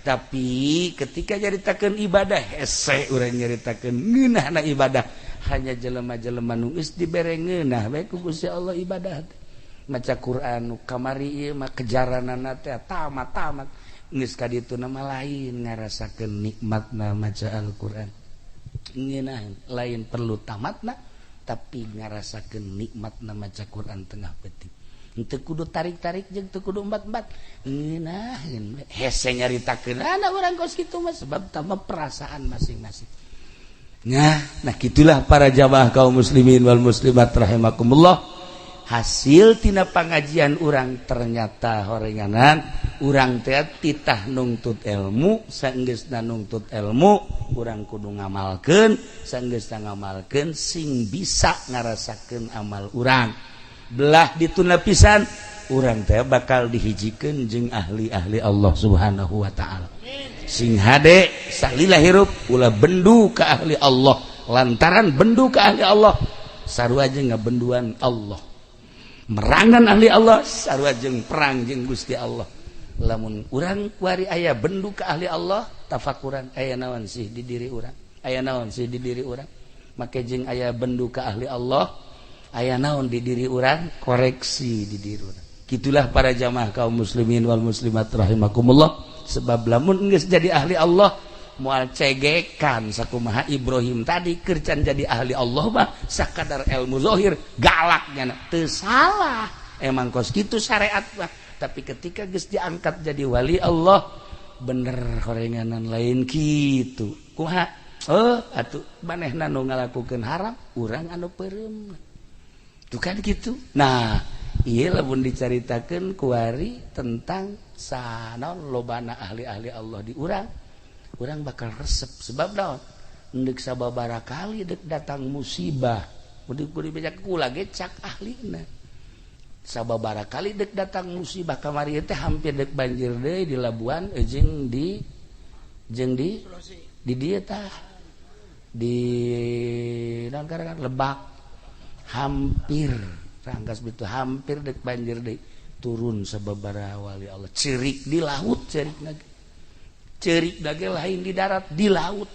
Tapi ketika nyaritakeun ibadah hese urang nyaritakeun ngeunahna ibadah, hanya jelema-jelema nu geus dibere ngeunah bae ku Gusti Allah ibadah teh. Maca Quran nu kamari ieu mah kejaranana teh tamat-tamat, geus ka ditu mah lain ngarasakeun nikmatna maca Al-Qur'an. Ngeunah lain perlu tamatna, tapi ngarasakeun nikmatna maca Quran tengah peuting. Teu kudu tarik-tarik jeung teu kudu embat-embat, ngeunaheun hese nyaritakeun anak urang kos kitu mah, sebab tambah perasaan masing-masing. Nah, gitulah para jamaah kaum muslimin wal muslimat rahimakumullah. Hasil tina pengajian urang ternyata horenganan urang teh titah nungtut ilmu, sanggeusna nungtut ilmu urang kudu ngamalkeun, sanggeusna ngamalkeun sing bisa ngarasakeun amal urang. Belah dituna pisan, urang teh bakal dihijikeun jeung ahli-ahli Allah Subhanahu wa taala. Sing hade salila hirup, ulah bendu ke ahli Allah, lantaran bendu ke ahli Allah sarua jeung ngabenduan Allah, merangan ahli Allah sarua jeung perang jeung Gusti Allah. Lamun urang kuari aya bendu ke ahli Allah, tafakuran aya naon sih di diri urang, aya naon sih di diri urang. Make jeung aya bendu ke ahli Allah, aya naon di diri urang, koreksi di diri urang. Gitulah para jamaah kaum muslimin wal muslimat rahimakumullah. Sebab lamun geus jadi ahli Allah moal cegekan sakumaha Ibrahim tadi. Kercan jadi ahli Allah mah sakadar ilmu zahir, galaknya teu salah, emang kos kitu syariat mah. Tapi ketika geus diangkat jadi wali Allah, bener horenganan lain kitu. Kumaha? Oh, atuh manehna nu ngalakukeun haram, urang anu peureum. Tuh kan gitu. Nah, iya, lamun dicaritakeun kuari tentang sana lobana ahli-ahli Allah di urang, urang bakal resep. Sebab naon? Ndek sababaraha kali dek datang musibah, kudu kudu beja kula ge cak ahlina. Sababaraha kali dek datang musibah, kamari teh hampir dek banjir deui di Labuan jeung di dieu tah, di naon karangan Lebak, hampir Rangkas itu hampir dek banjir deui. Turun sababaraha wali Allah, cerik di laut, cerik lagi, cerik lagi, lain di darat, di laut.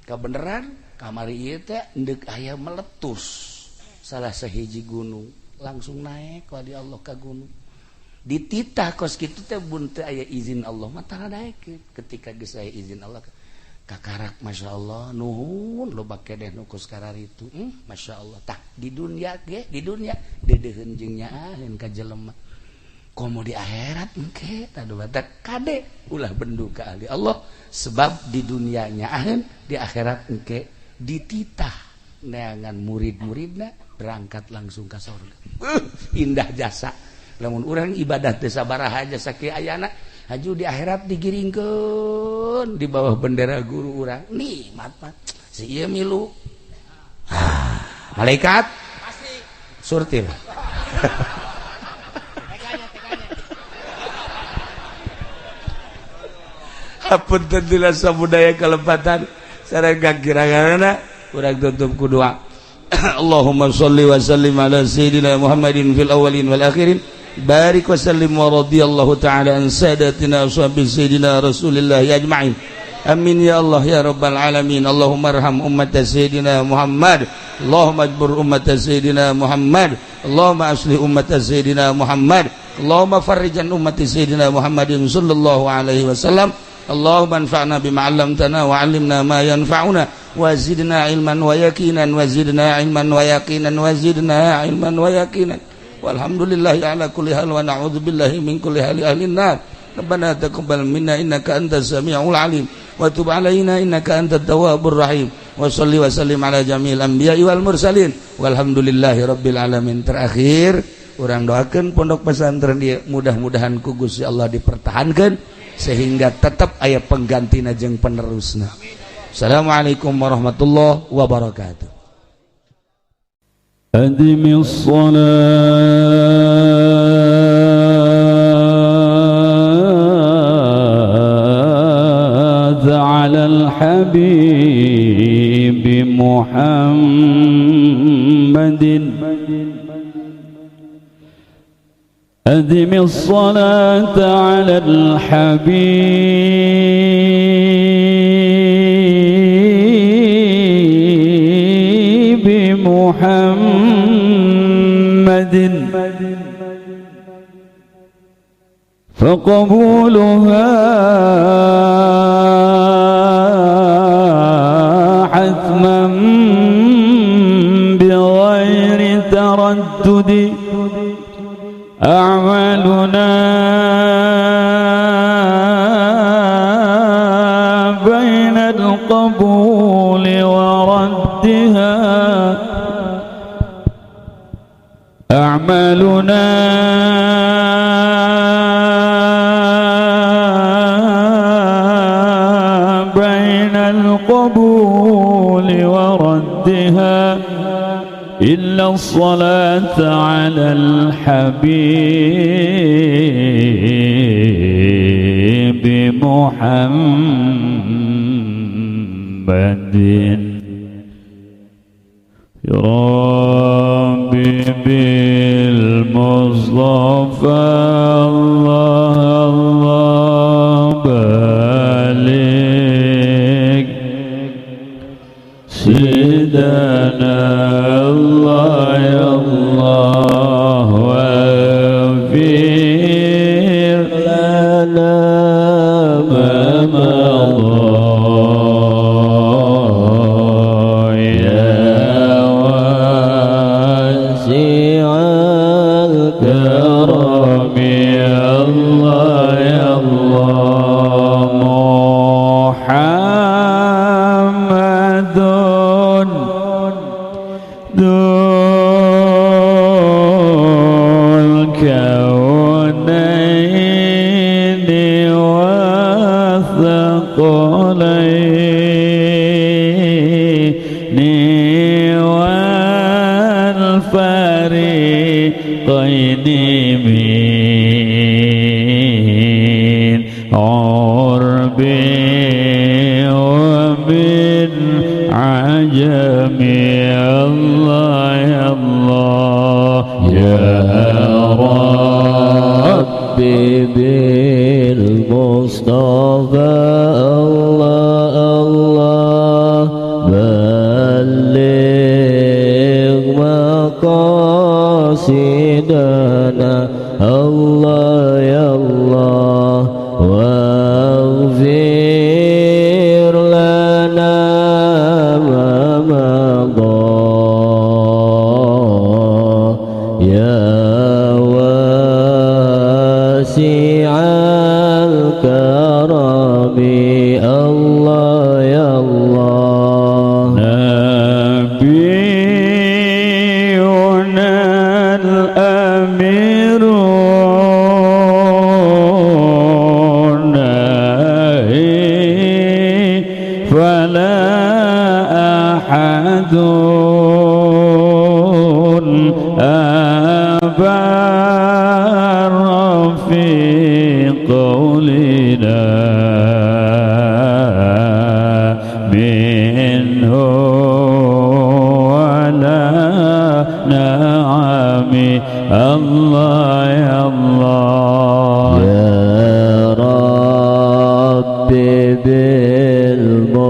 Kebenaran kamari ieu teh ndek aya meletus salah sahiji gunung, langsung naik wali Allah ka gunung. Dititah kos kitu teh, bun teu aya izin Allah mah tara daekeun. Ketika geus aya izin Allah, kakarak Masya Allah, nuhun loba kedeh nu kos kararitu. Masya Allah. Tah, di dunia ge, di dunia deudeuheun jeung nyaaheun ka jelema, komo di akhirat engke. Tah, batak kade ulah bendu ka ahli Allah, sebab di dunia nyaaheun, di akhirat engke dititah neangan murid-muridna berangkat langsung ka sorga. Indah jasa lamun urang ibadah teh sabaraha jasa kieu ayana, haju di akhirat digiringkeun di bawah bendera guru urang. Nikmat mah si ieu milu, ah, malaikat Pasti. Surtil. Teganya, teganya. Hapunten dina sabudaya kelepatan sareng kakiranganna. Urang tutup ku doa. Allahumma sholli wa sallim ala sayyidina Muhammadin fil awwalin wal akhirin, barik wa sallim, wa radhiyallahu ta'ala an sadatina ashabi sayyidina Rasulillah ajma'in. Amin ya Allah ya rabbal alamin. Allahumma arham ummat sayyidina Muhammad. Allahumma ajbur ummat sayyidina Muhammad. Allahumma aslih ummat sayyidina Muhammad. Allahumma farrijan ummat sayyidina Muhammadin sallallahu alaihi wasallam. Allahumma anfa'na bima 'allamtana wa 'allimna ma yanfa'una wa zidna ilman wa yaqinan, wa zidna ilman wa yaqinan, wa zidna ilman wa yaqinan. Walhamdulillahi ala kulli hal wa na'udzu billahi min kulli hali ahli nar. Rabbana taqabbal minna innaka antas samiul alim wa tub alaina innaka antat tawwabur rahim. Wa salli wa sallim ala jami'il anbiya'i wal mursalin, walhamdulillahi rabbil alamin. Terakhir, urang doakan pondok pesantren dia mudah-mudahan ku Gusti Allah dipertahankan sehingga tetap aya penggantina jeung penerusna. Assalamualaikum warahmatullahi wabarakatuh. أدم الصلاة على الحبيب محمد، أدم الصلاة على الحبيب محمد، فقبولها حتما بغير تردد. أعمالنا بين القبول وردها، أعمالنا بين القبول وردها. إلا الصلاة على الحبيب محمد. يا ربي بالمصطفى الله الله بلغ سيدنا الله يا الله واغفر لنا ما مضى يا واسع الكرم يا الله يا الله. محمد ذو الكونين والثقلين والفريقين من عرب ومن عجم الله يا الله. يا ربي بالمصطفى الله الله بلغ مقاصدنا الله يا الله واغفر لنا ما مضى يا واسع الكرم الله يا الله. نبينا الأمير الناهي فلا أحد أبار في قولنا منه ولا نعم الله يا الله. يا ربي بالمصطفى